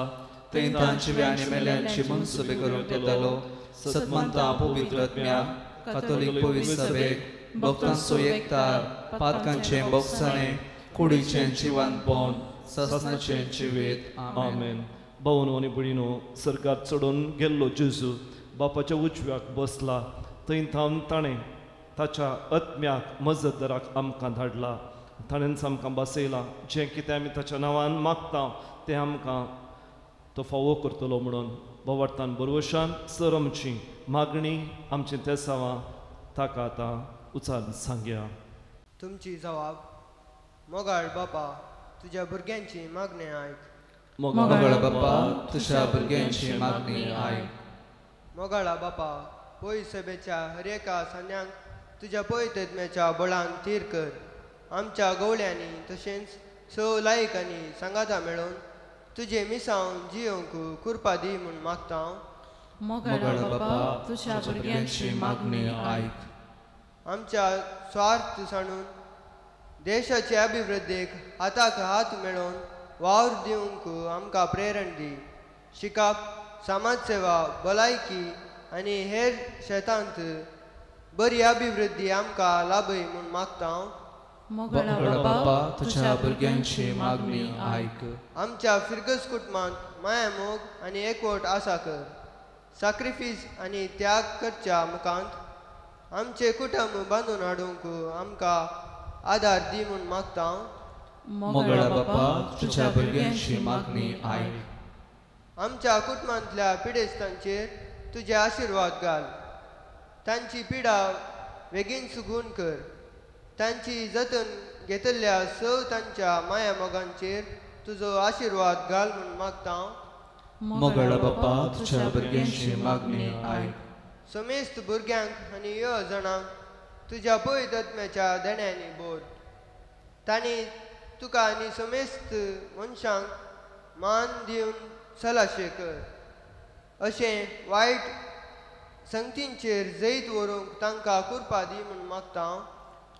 थंय तांची आनी मेल्यांची मनसुबे करूंक येतालो. सतमंता पवित्र आत्म्या, कातोलीक पवित्र सभेक, भक्तांचो एकतार, पातकांचें बोगसाणें, कुडीचें जिवानपण, सासणाचें जिवीत. आमेन. भावनो आनी भयणीनो, सर्गात चडून गेल्लो जेजू बापाच्या उजव्याक बसला. थंय थावन ताणें ताच्या आत्म्याक मजतदाराक आमकां धाडला. ताणेंच आमकां बसयला. जें कितें आमी ताच्या नांवान मागता तें आमकां तो फावो करतलो म्हणून भावार्थान बरवशान सर आमची मागणी, आमचीं तेसावां ताका आतां उचारून सांगया. तुमची जवाब. मोगाळ बापा, तुज्या भुरग्यांची मागणी आयक. मोगाळ बापा, तुज्या भुरग्यांची मागणी आयक. मोगाळा बापा, पय सभेच्या हर एका सान्यांक तुज्या पवित्र बळान थीर कर. आमच्या गवळ्यांनी तशेंच स लायकांनी सांगाता मेळोवन तुजें मिसांव जियोंक कृपा दी म्हूण मागता. मोगाळ बापा, तुज्या भुरग्यांची मागणी आयक. आमच्या स्वार्थ सांडून देशाचे अभिवृद्धीक हाताक हात मेळोवन वावर दिवंक आमकां प्रेरण दी. शिकप, समाजसेवा, भलायकी आनी हेर शेतांत बरी अभिवृद्धी आमकां लाभय म्हूण मागता. मोगाळ बापा, तुज्या भुरग्यांची मागणी आयक. आमच्या फिरगज कुटुंबांत माया, मोग आनी एकवट आसा कर. साक्रिफीस आनी त्याग करच्या मुखांत आमचें कुटुंब बांदून हाडूंक आमकां आदार दी म्हूण मागता. मोगाळ बापा, तुज्या भुरग्यांची मागणी आयक. आमच्या कुटुंबांतल्या पिडेस्तांचेर तुजे आशिर्वाद घाल. तांची पिडा बेगीन सुगून कर. तांची जतन घेतल्या स तांच्या माया मोगांचेर तुजो आशिर्वाद घाल म्हूण मागता. मोगाळ बापा, तुज्या भुरग्यांची मागणी आयक. समेस्त भुरग्यांक आनी यो जाणांक तुज्या पवित्र आत्म्याच्या देण्यांनी बोर. तांणी तुका आनी समेस्त मनशांक मान दिवन सलाशे कर. अशें वायट संगतींचेर जैत व्हरूंक तांकां कृपा दी म्हूण मागता.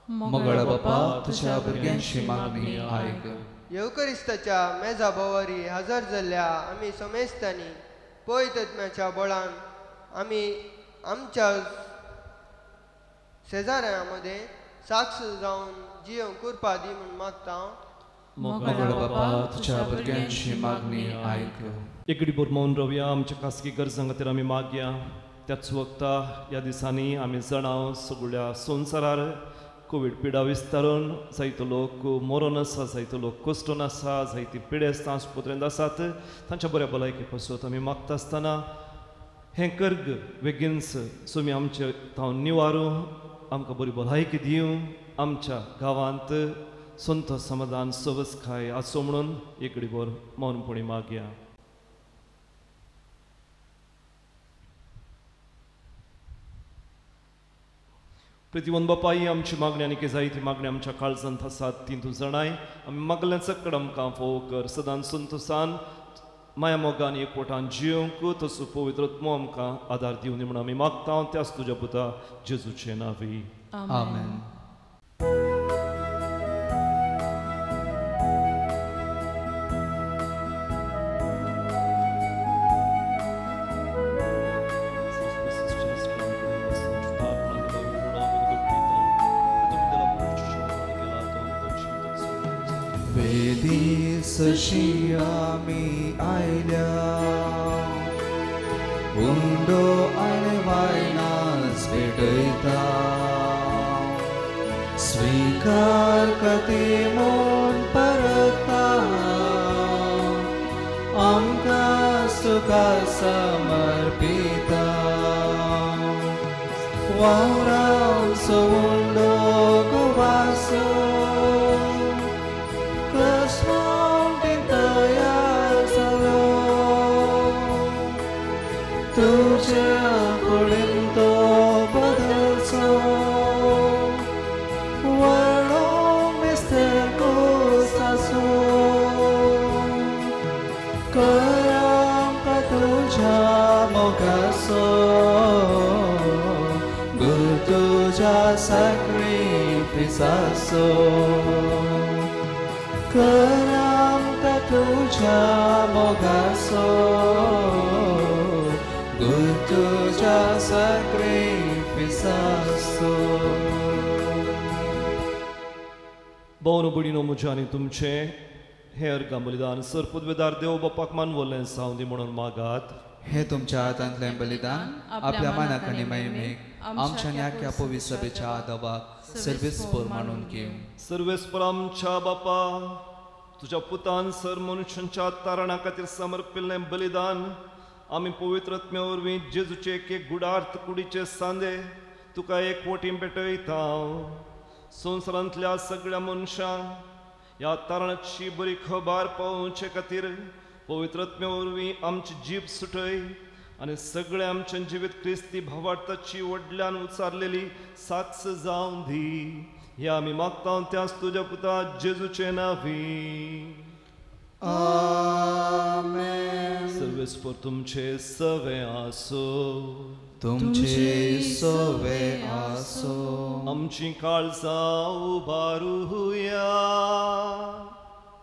मोगाळ बापा, तुज्या भुरग्यांची मागणी आयक. येवकरिस्ताच्या मेजा भोंवारी हजर जाल्ल्या आमी समेस्तांनी पवित्र आत्म्याच्या बळान आमी आमच्या शेजाऱ्यां मदें साक्ष जावन जियोंक कृपा दी म्हूण मागता. मोगाळ बापा, तुज्या भुरग्यांची मागणी आयक. एकडीभर मौन रावया. आमच्या खासगी गरजां खातीर आमी मागया. त्याच वक्ता ह्या दिसांनी आमी जाणां सगळ्या संवसारार कोवीड पिडा विस्तारून जायतो लोक मरोन आसा, जायतो लोक कश्टून आसा, जायती पिडेस्तां आस्पत्रेंत आसात. तांच्या बऱ्या भलायके पासत आमी मागता आसतना हें कर्ग बेगीनच सोमी आमचे तावन निवारूं, आमकां बरी भलायकी दिवं, आमच्या गांवांत संत समाधान सवसकाय आसूं म्हणून एक बर मौनपणी मागया. प्रितिवन बापा, ही आमची मागणी आनी जायती मागणी आमच्या काळजांत आसात ती तूं जाणाय. आमी मागलें चकड आमकां फोव कर, सदांच संतोसान माया मोगान एकवटान जिवंक तसो पवित्र आत्मो आमकां आदार दिवनी म्हूण आमी मागता त्याच तुज्या पुता जेजूचे नांवी, आमेन. सशी आमी आयल्या उंडो आनी वायनास भेटयता, स्वीकार कती म्हूण परता, आमकां तुका समर्पिता. वावरांचो उंडो गोवासो तुझ्या कुडीन तो बदलचो, व्हडलो मिस्तर कोसाचो, कर आमकां तुझ्या मोगाचो, गुर तुझ्या सॅक्रिफिसाचो, कर आमकां तुझ्या मोगाचो, तुझ्या सॅक्रिफिसाचो. भावनो भयणीनो, म्हजें आनी तुमचें हें अर्गां बलिदान सर पदवेदार देव बापाक मानवलें जावं दी म्हणून मागात. हे तुमच्या हातांतलें बलिदान आपल्या मानाक आनी महिमेक आमच्या न्याक्या पवित्र सभेच्या आदावाक सर्वेस्पर मानून घेवं. सर्वेस्पर आमच्या बापा, तुज्या पुतान सर मनुष्यांच्या तारणा खातीर समर्पिल्लें बलिदान आमी पवित्र आत्म्या वरवीं जेजूचे एक गुडार्थ कुडीचे सांदे तुका एक वटीं पेटयता. संवसारांतल्या सगळ्या मनशांक ह्या तारणाची बरी खबर पावोवचे खातीर पवित्र आत्म्या वरवीं आमची जीब सुटय आनी सगळें आमचें जिवीत क्रिस्ती भावार्थाची व्हडल्यान उचारलेली साक्ष जावं दी. ह्या आमी मागता त्याच तुज्या पुता जेजूचे नांवी, आमेन. सर्वेस्पर तुमचे सवे आसो, तुमचे सवे आसो. आमची काळजां उबारुया,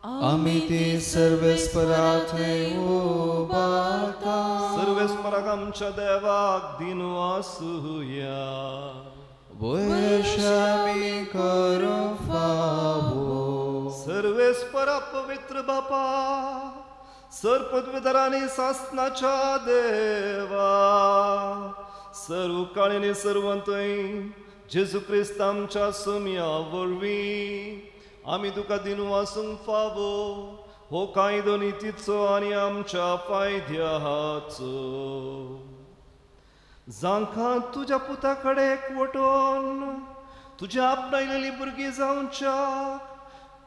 आमी ती सर्वेस्परा थंय उबारता. सर्वेस्पराक आमच्या देवाक दिनू आसुया. वयश आमी करूं फावो. सर्वेस्परा पवित्र बापा, सर पदवीधरांनी सासनाच्या देवा, सर्व काळीनी सर्वंतय जेजू क्रिस्त आमच्या सोम्या वरवीं आमी तुका दिनू आसूंक फावो हो कायदो नितीचो आनी आमच्या फायद्याचो. जांकां तुज्या पुता कडेन एकवटून तुज्या आपणायलेली भुरगीं जावच्याक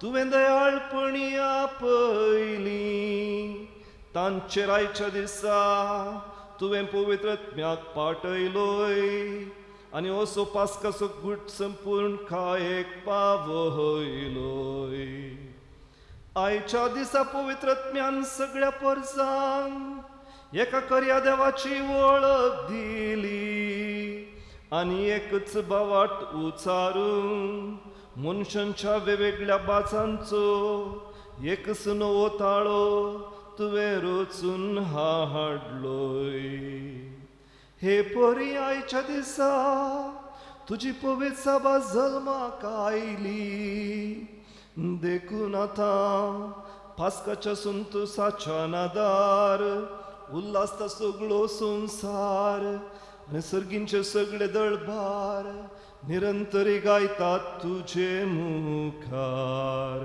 तुवें दयाळपणी आपयली, तांचेर आयच्या दिसा तुवें पवित्र आत्म्याक पाटयलोय आनी असो पास्काचो गूट संपूर्ण खायेक पावयलोय. आयच्या दिसा पवित्र आत्म्यान सगळ्या परसांक एका खऱ्या देवाची वळख दिली आनी एकच भावाट उचारून मनशांच्या वेगवेगळ्या भासांचो एकच नवो ताळो तुवें रचून हाडलोय. हे परी आयच्या दिसा तुजी पवित्र सभा जल्माक आयली, देखून आतां पास्काच्या संतोसाच्या नादार उल्हासता सगळो संवसार. आनी सर्गींचे सगळे दळभार निरंतरी गायतात तुजे मुखार.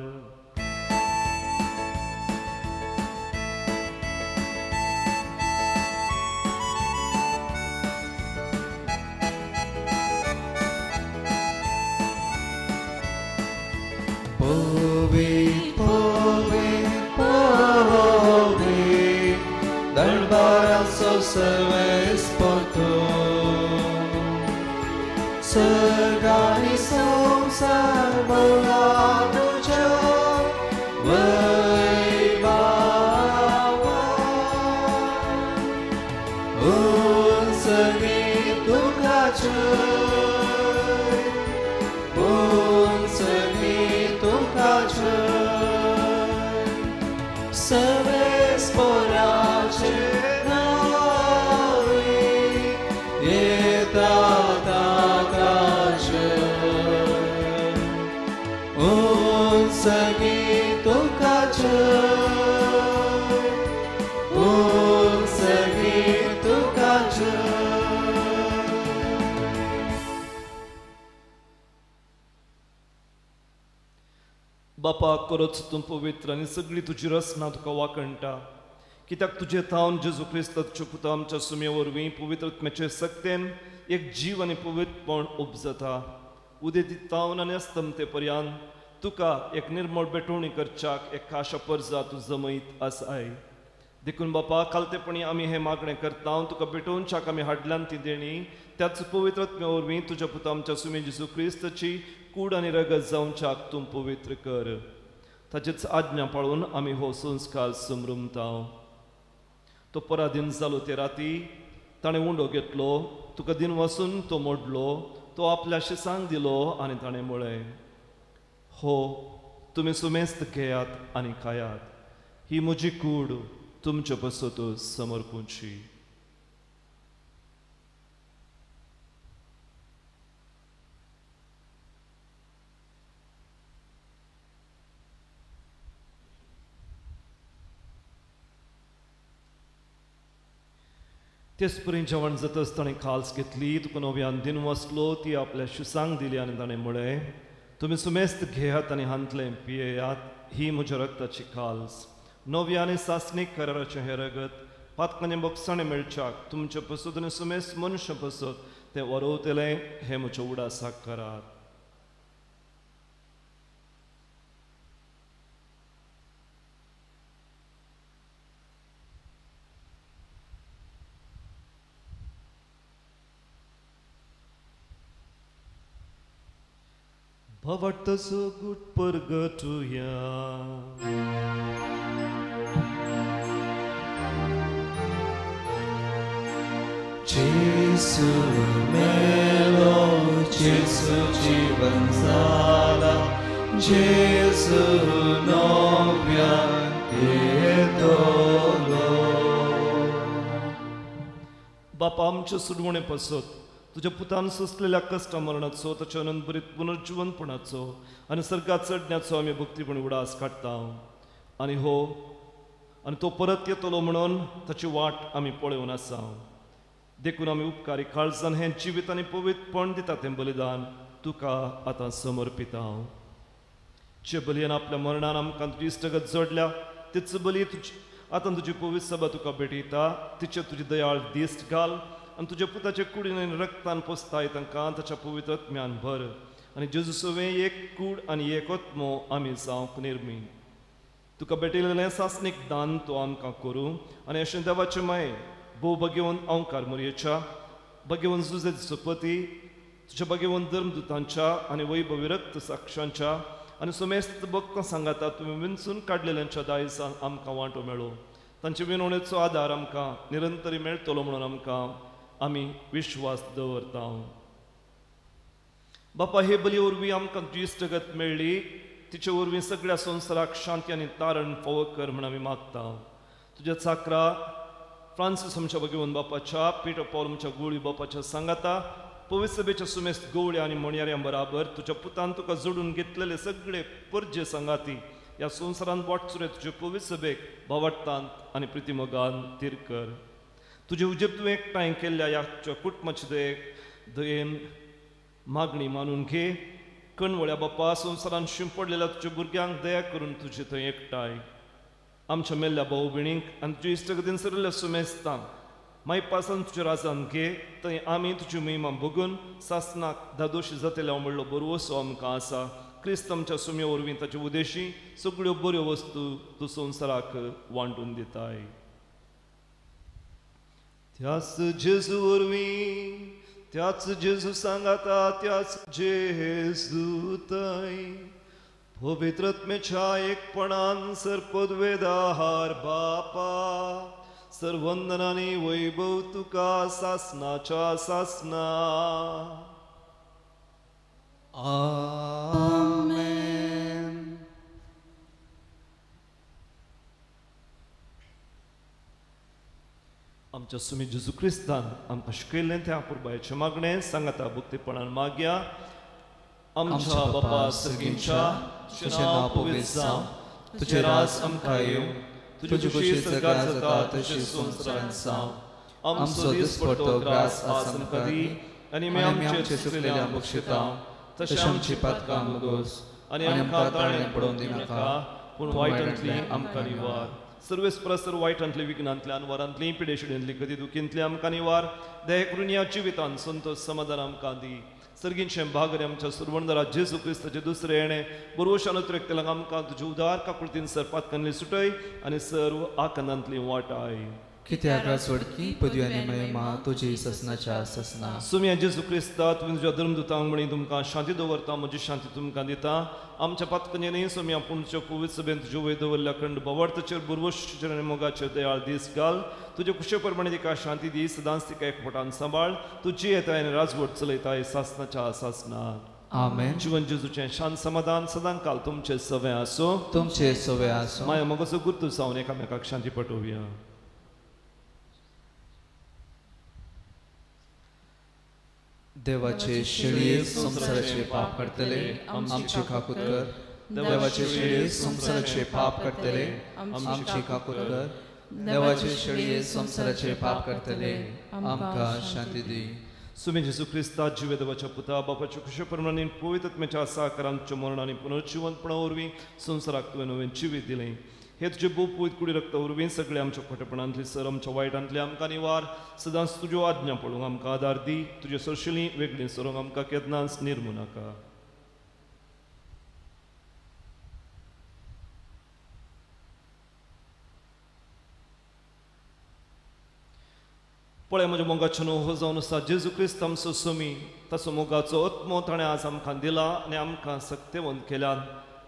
पवित्र पवित्र पवित्र दरबाराचो सर्वेस्पोतो सर्ग आनी संवसार भरला तुज्या वैभवान. उंचगी तुका जय, उंचगी तुका जय, सर्वेस्पोराचे नांवे येता ताका जय. उंचगी तुका जय, उंचगी तुका जय. बापा खरोच तूं पवित्र आनी सगळी तुजी रचना तुका वाखणटा, कित्याक तुजे थावन जेजू क्रिस्ताच्या पुता आमच्या सुमे वरवीं पवित्र आत्म्याचे सक्तेन एक जीव आनी पवित्रपण उपजता. उदेती थावन आनी अस्तमते पर्यंत तुका एक निर्मळ भेटवणी करच्याक एक खाशा परजा तूं जमयत आसाय. देखून बापा कालतेपणी आमी हें मागणें करता, तुका भेटोवच्याक आमी हाडल्यान ती देणी त्याच पवित्र आत्म्या वरवीं तुज्या पुता आमच्या सुमे जेजू क्रिस्ताची कूड आनी रगत जावच्याक तूं पवित्र कर. ताचेच आज्ञा पाळून आमी हो संस्कार समृमता. तो पराधीन जालो ते राती ताणें उंडो घेतलो, तुका दिन वसून तो मोडलो, तो आपल्या शिसांक दिलो आनी ताणें म्हळें, हो तुमी सुमेस्त घेयात आनी खायात, ही म्हजी कूड तुमचे पासत समर्पूची. तेच परी जेवण जातच ताणें खाल्स घेतली, तुका नव्यान दिन वसलो, ती आपल्या शिसांक दिली आनी ताणें म्हळें, तुमी सुमेस्त घेयात आनी हांतलें पियेयात, ही म्हज्या रक्ताची खाल्स, नव्या आनी सासणीक कराराचें हें रगत पातकांनी बोगसाणें मेळच्याक तुमचे पसत आनी सुमेस्त मनुष्य पसत तें वरवतलें, हें म्हज्या उडासाक करात. भवटसो गुट परगटुया. जेसू मेलो, जेसू जीवन जाला, जेसू नव्यान येतलो. बापा आमचे सुडवणे पासत तुज्या पुतान सोंसलेल्या कश्ट मरणाचो, ताच्या अनंतभरीत पुनर्जिवनपणाचो आनी सर्गात चडण्याचो आमी भक्तीपणी उडास काडटा. आनी हो आनी तो परत येतलो म्हणून ताची वाट आमी पळोवन आसा. देखून आमी उपकारी काळजान हें जिवीत आनी पवित्रपण दिता तें बलिदान तुका आतां समर्पिता. जे बलयेन आपल्या मरणान आमकां तुजी इश्टगत जोडल्या तीच बली तुजी आतां तुजी पवित्र सभा तुका भेटयता. तिचेर तुजी दयाळ दिश्ट घाल आनी तुज्या पुताचे कुडीन आनी रक्तान पोसताय तांकां ताच्या पवित्र आत्म्यान भर आनी जेजू सवें एक कूड आनी एक आत्मो आमी जावंक निर्मी. तुका भेटयलेलें सासणीक दान तूं आमकां करूं आनी अशें देवाचें माये भोव भगेवन अंकार मोरयेच्या भगेवन जुजे सपती तुज्या भगेवन धर्मदुतांच्या आनी वैभवी रक्त साक्षांच्या आनी सुमेस्त भक्तां सांगाता तुवें विंचून काडलेल्यांच्या दायजान आमकां वांटो मेळो. तांचे विनवणेचो आदार आमकां निरंतरी मेळटलो म्हणून आमकां आमी विश्वास दवरता. बापा हे बली वरवीं आमकां तुजी इश्टगत मेळ्ळी, तिचे वरवीं सगळ्या संवसाराक शांती आनी तारण फावो कर म्हूण आमी मागता. तुज्या चाकरा फ्रांसीस आमच्या भगवंत बापाच्या, पीटर पॉल आमच्या गोळी बापाच्या सांगाता, पवित्र सभेच्या सुमेस्त गवळ्या आनी म्हणयाऱ्यां बराबर तुज्या पुतान तुका जोडून घेतलेले सगळे परजे सांगाती ह्या संवसारांत वाटसुरे तुजे पवित्र सभेक भावार्थान आनी प्रितीमोगान thir कर. तुजे उजेप तूं एकठांय केल्ल्या ह्या कुटुंबाचे दयेन मागणी मानून घे. कणवळ्या बापा, संवसारान शिंपडलेल्या तुज्या भुरग्यांक दया करून तुजे थंय एकठांय. आमच्या मेल्ल्या भाव भयणींक आनी तुज्या इश्टगतीन सरिल्ल्या सुमेस्तांक मायपासान तुज्या राजान घे. थंय आमी तुजी महिमा भोगून सासनाक धादोशी जातले म्हणलो बरवसो आमकां आसा. क्रिस्त आमच्या सुम्या वरवीं ताचे उदेशी सगळ्यो बऱ्यो वस्तू तूं संवसाराक वांटून दिताय. त्याच जेजू वरवीं, त्याच जेजू सांगाता, त्याच जेजू थंय पवित्रत्मेच्या एकपणान सर्पद्वेदाहार बापा, सर्वंदनानी वैभव तुका सासनाच्या सासना. आमेन. आमच्या सुमी जेजू क्रिस्तान आमकां शिकयल्लें त्या पुरबायचें मागणें सांगाता भक्तीपणान मागया. आमच्या बापा सर्गींच्या, तुजें नांव पवित्र जावं, तुजें राज आमकां येवं, तुजी खुशी स्वर्गात जाता तशी संवसारांत जावं. आमचो दिसपट्टो ग्रास आज आमकां दी आनी आमी आमचे चुकलेल्या बक्षिता तशें आमची पातकां मुगोस आनी आमकां ताळें पडोवन दिनाका, पूण वायटांतली आमकां निवार. सर्वेस परस वायटांतली, विघ्नांतली, अनवारांतली, पिडेशिडेंतली, कदी दुखींतली आमकां निवार. दया करून ह्या जिवितान संतोष समाधान आमकां दी. सर्गींचें भागरे आमच्या सुरवणदारा जेजू क्रिस्ताचें दुसरें येणें बरोवशान उतरेकतल्यांक आमकां तुजे उदार काकुळतीन सर पातकांतली सुटय आनी सर्व आकांतांतली वाटाय. कित्याक राजवडकी पदवी आनी महिमा तुजी ससनाच्या ससना. सुम्या जेजू क्रिस्ता, तुवें तुज्या धर्मदुतांक म्हणी तुमकां शांती दवरता, म्हजी शांती तुमकां दिता. आमच्या पातकांनी न्ही सुम्या, पूण तुज्या पवित्र सभेन तुज्यो वयर दवरल्या खंड बवार्थाचेर बुरवशाचेर आनी मोगाचेर दयाळ दीस घाल. तुजे कुशे प्रमाणे तिका शांती दी, सदांच तिका एकवटान सांबाळ. तूं जियेताय आनी राजवट चलयताय सासनाच्या सासना. आमेन. जिवन जेजूचें शांत समाधान सदां काल तुमचें सवें आसूं, तुमचें सवें आसूं. माया मोगाचो गुर्तू जावन एकामेकाक शांती पटोवया. देवाचे शेळये संवसाराचे पाप काडटले आमची काकूत कर. देवाचे शेळये संवसाराचे पाप काडटले आमची काकूत कर. देवाचे शेळये संवसाराचे पाप काडटले आमकां शांती दी. सुमी जेजू क्रिस्ता जिवे देवाच्या पुता, बापाच्या खुशे प्रमाणे पवित्रत्मेच्या साकारांच्या मरण आनी पुनर्जिवंतपणा वरवीं संवसाराक तुवें नवें जिवीत दिलें. हे तुजे भोव पवित्र कुडी रक्ता वरवीं सगळे आमच्या खोटेपणांतली सर आमच्या वायटांतली आमकां निवार. सदांच तुज्यो आज्ञा पळोवंक आमकां आदार दी. तुजे सरशिलीं वेगळीं सरूंक आमकां केन्नाच निर्मू नाका. पळय म्हज्या मोगाचो न्हू हो जावन आसा जेजू क्रिस्त आमचो सुमी. ताचो मोगाचो आत्मो ताणें आज आमकां दिला आनी आमकां सक्तेवंत केल्यान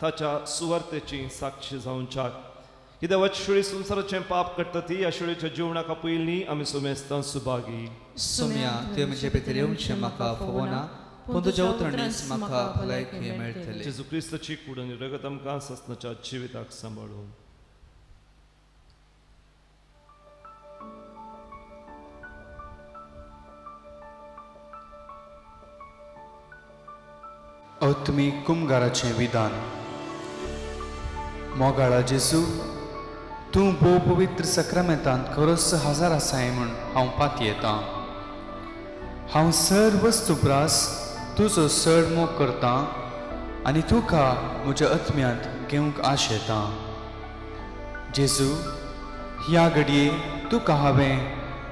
ताच्या सुवार्थेची साक्षी जावच्याक. ही देवाची शेळी संवसाराचें पाप काडटा ती ह्या शेळीच्या जिवनाक पयलीं आमी सुमेस्तां सुभागी. सुम्या, तुवें म्हजे भितर येवचें म्हाका फवना, पूण तुज्या उतरांनीच म्हाका भलायकी मेळटली. जेजू क्रिस्ताची कूड आनी रगत आमकां सासणाच्या जिविताक सांबाळून. आत्मीक कुमगाराचें विधान. मोगाळा जेजू, तूं भोव पवित्र सक्रामेंतांत खरोच हजार आसाय म्हूण हांव पातयेतां. हांव सर वस्तू प्रास तुजो चड मोग करतां आनी तुका म्हज्या आत्म्यांत घेवंक आशेतां. जेजू, ह्या घडये तुका हांवें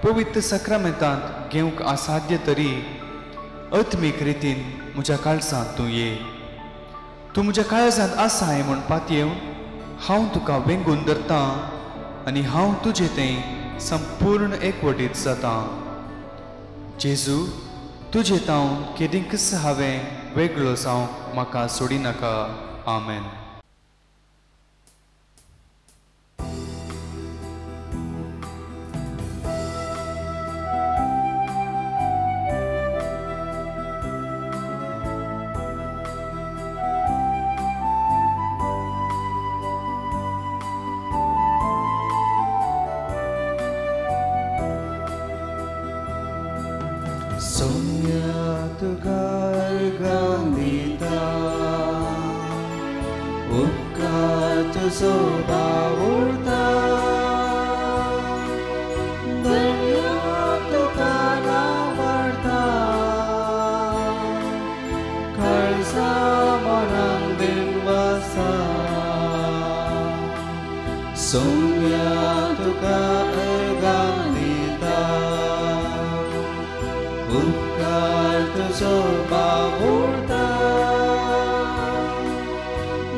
पवित्र सक्रामेंतांत घेवंक असाध्य तरी आत्मीक रितीन म्हज्या काळजांत तूं ये. तूं म्हज्या काळजांत आसाय म्हूण पातयेवन हांव तुका वेंगून धरतां आनी हांव तुजे थंय संपूर्ण एकवटीत जातां. जेजू, तुजे तावन केदींकच हांवें वेगळो जावंक म्हाका सोडिनाका. आमेन. तुजो बावुळटा दर्या. सोम्या तुका अर्गां दिता उपकार तुजो बावुळटा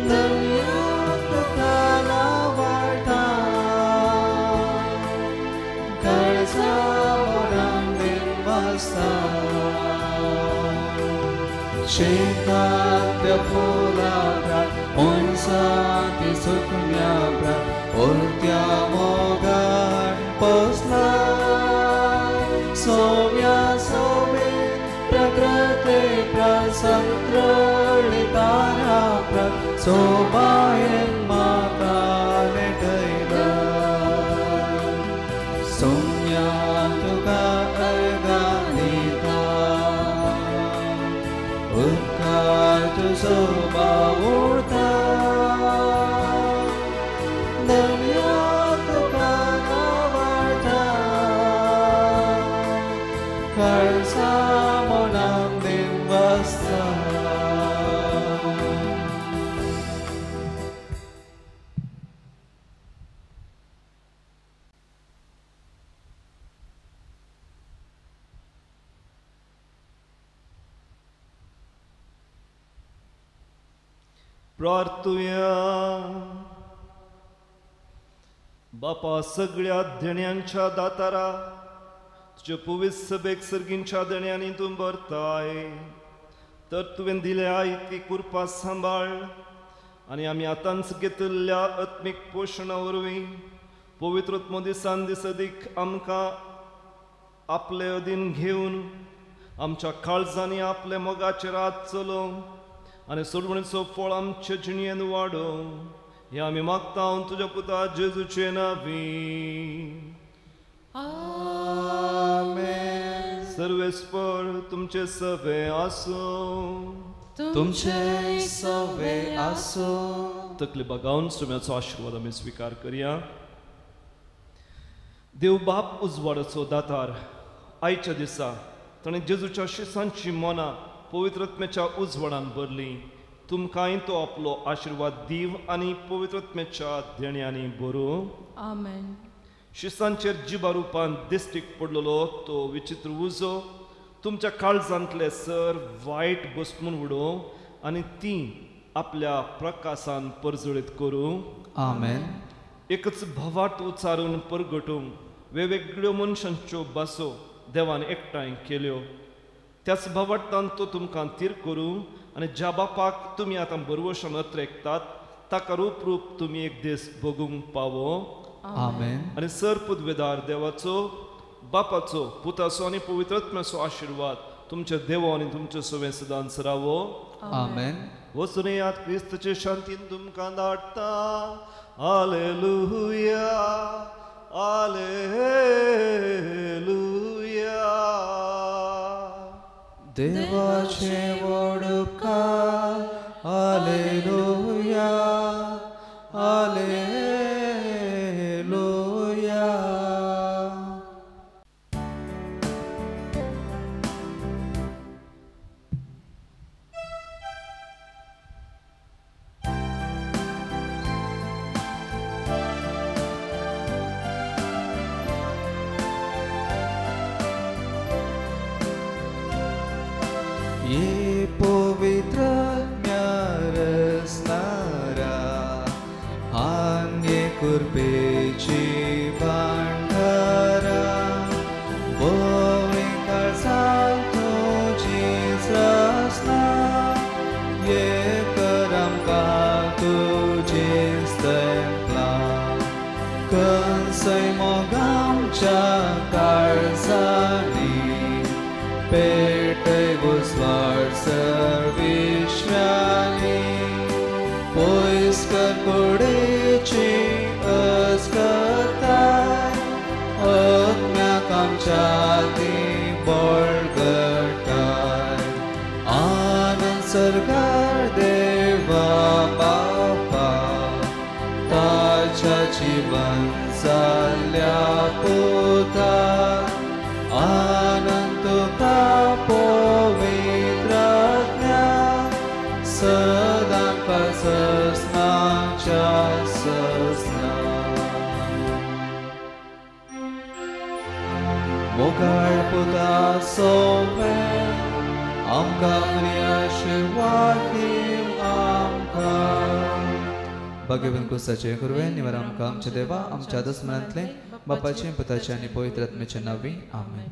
दर्या तुका नावाडटा काळजा मोरान दिनवासता शेतांतल्या फुलां प्राण मनसांती सुकण्या प्राण ओरत्या मोगान पोसला सोम्या सोमे प्रकृते प्रसंत्रळितारा प्र सोबायन माता नेटयला सोम्या तुका अर्गां दिता उपकार तुजो बावुळटा दर्या तुका नावाडटा काळजा मोनान दिनवासता. प्रार्थुया. बापा सगळ्या देण्यांच्या दातारा तुज्या पवित्र सभेक सर्गींच्या देण्यांनी तूं भरताय तर तुवें दिल्या इतकी कृपा सांबाळ आनी आमी आतांच घेतिल्ल्या आत्मीक पोशणा वरवीं पवित्र आत्मो दिसान दीस अदीक आमकां आपले अधीन घेवन आमच्या काळजांनी आपले मोगाचेर हात चलोवंक आनी सोडवणेचो फळ आमचे जिणेन वाडोवंक हें आमी मागता तुज्या पुता जेजूचे नांवी. आमेन. सर्वेस्पर तुमचे सवे आसूं. तुमचे सवे आसूं. तकली बागावन सुम्याचो आशिर्वाद आमी स्विकार करया. देव बाप उजवाडाचो दातार आयच्या दिसा ताणें जेजूच्या शिसांची मनां पवित्र आत्म्याच्या उजवाडान भरली. तुमकांय तो आपलो आशिर्वाद दीव आनी पवित्र आत्म्याच्या देण्यांनी भरूं. आमेन. शिसांचेर जिबा रुपान दिश्टीक पडलेलो तो विचित्र उजो तुमच्या काळजांतले सर वायट बसमून उडोवं आनी ती आपल्या प्रकाशान परजळीत करूं. आमेन. एकच भवाट उचारून परगटूंक वेगवेगळ्यो मनशांच्यो भासो देवान एकठांय केल्यो. त्याच भावार्थान तो तुमकां थीर करूं आनी ज्या बापाक तुमी आतां बरवशान अत्रेकतात ताका रूप रूप तुमी एक दीस भोगूंक पावो. आमेन. आनी सर पुदवेदार देवाचो बापाचो पुताचो आनी पवित्र आत्म्याचो आशिर्वाद तुमच्या देवो आनी तुमचे सवें सदांच रावो. आमेन. वचून येयात क्रिस्तचे शांतीन तुमकां धाडटा. Hallelujah hallelujah. देवाचे व्हड उपकार. Hallelujah hallelujah. ये पवित्र रसनारा आंगे कृपेची भांडारा बोवळी काळजांत तुजीच रसना ये कर आमकां तुजीच तेंपलां कंसय मोगामच्या काळजांनी पेटय उजवाड सर्विश्वानी पयस कर कुडीची अस्कताय आत्म्याक आमच्या ती बळगटाय आनंद सरकार देवा बापा ताच्या जीवन जाल्ल्या पुता आनंद तुका पवित्र आत्म्या सदां ससनाच्या ससना. मोगाळ पुता सोवे आमकां आशीर्वाद दिव आमकां. भाग्यवंत क्रुसाचें कुरवें निवार आमकां आमच्या देवा आमच्या दुस्मनांतलें बापाचें पुताचें आनी पवित्र आत्म्याचें नांवी आमेन.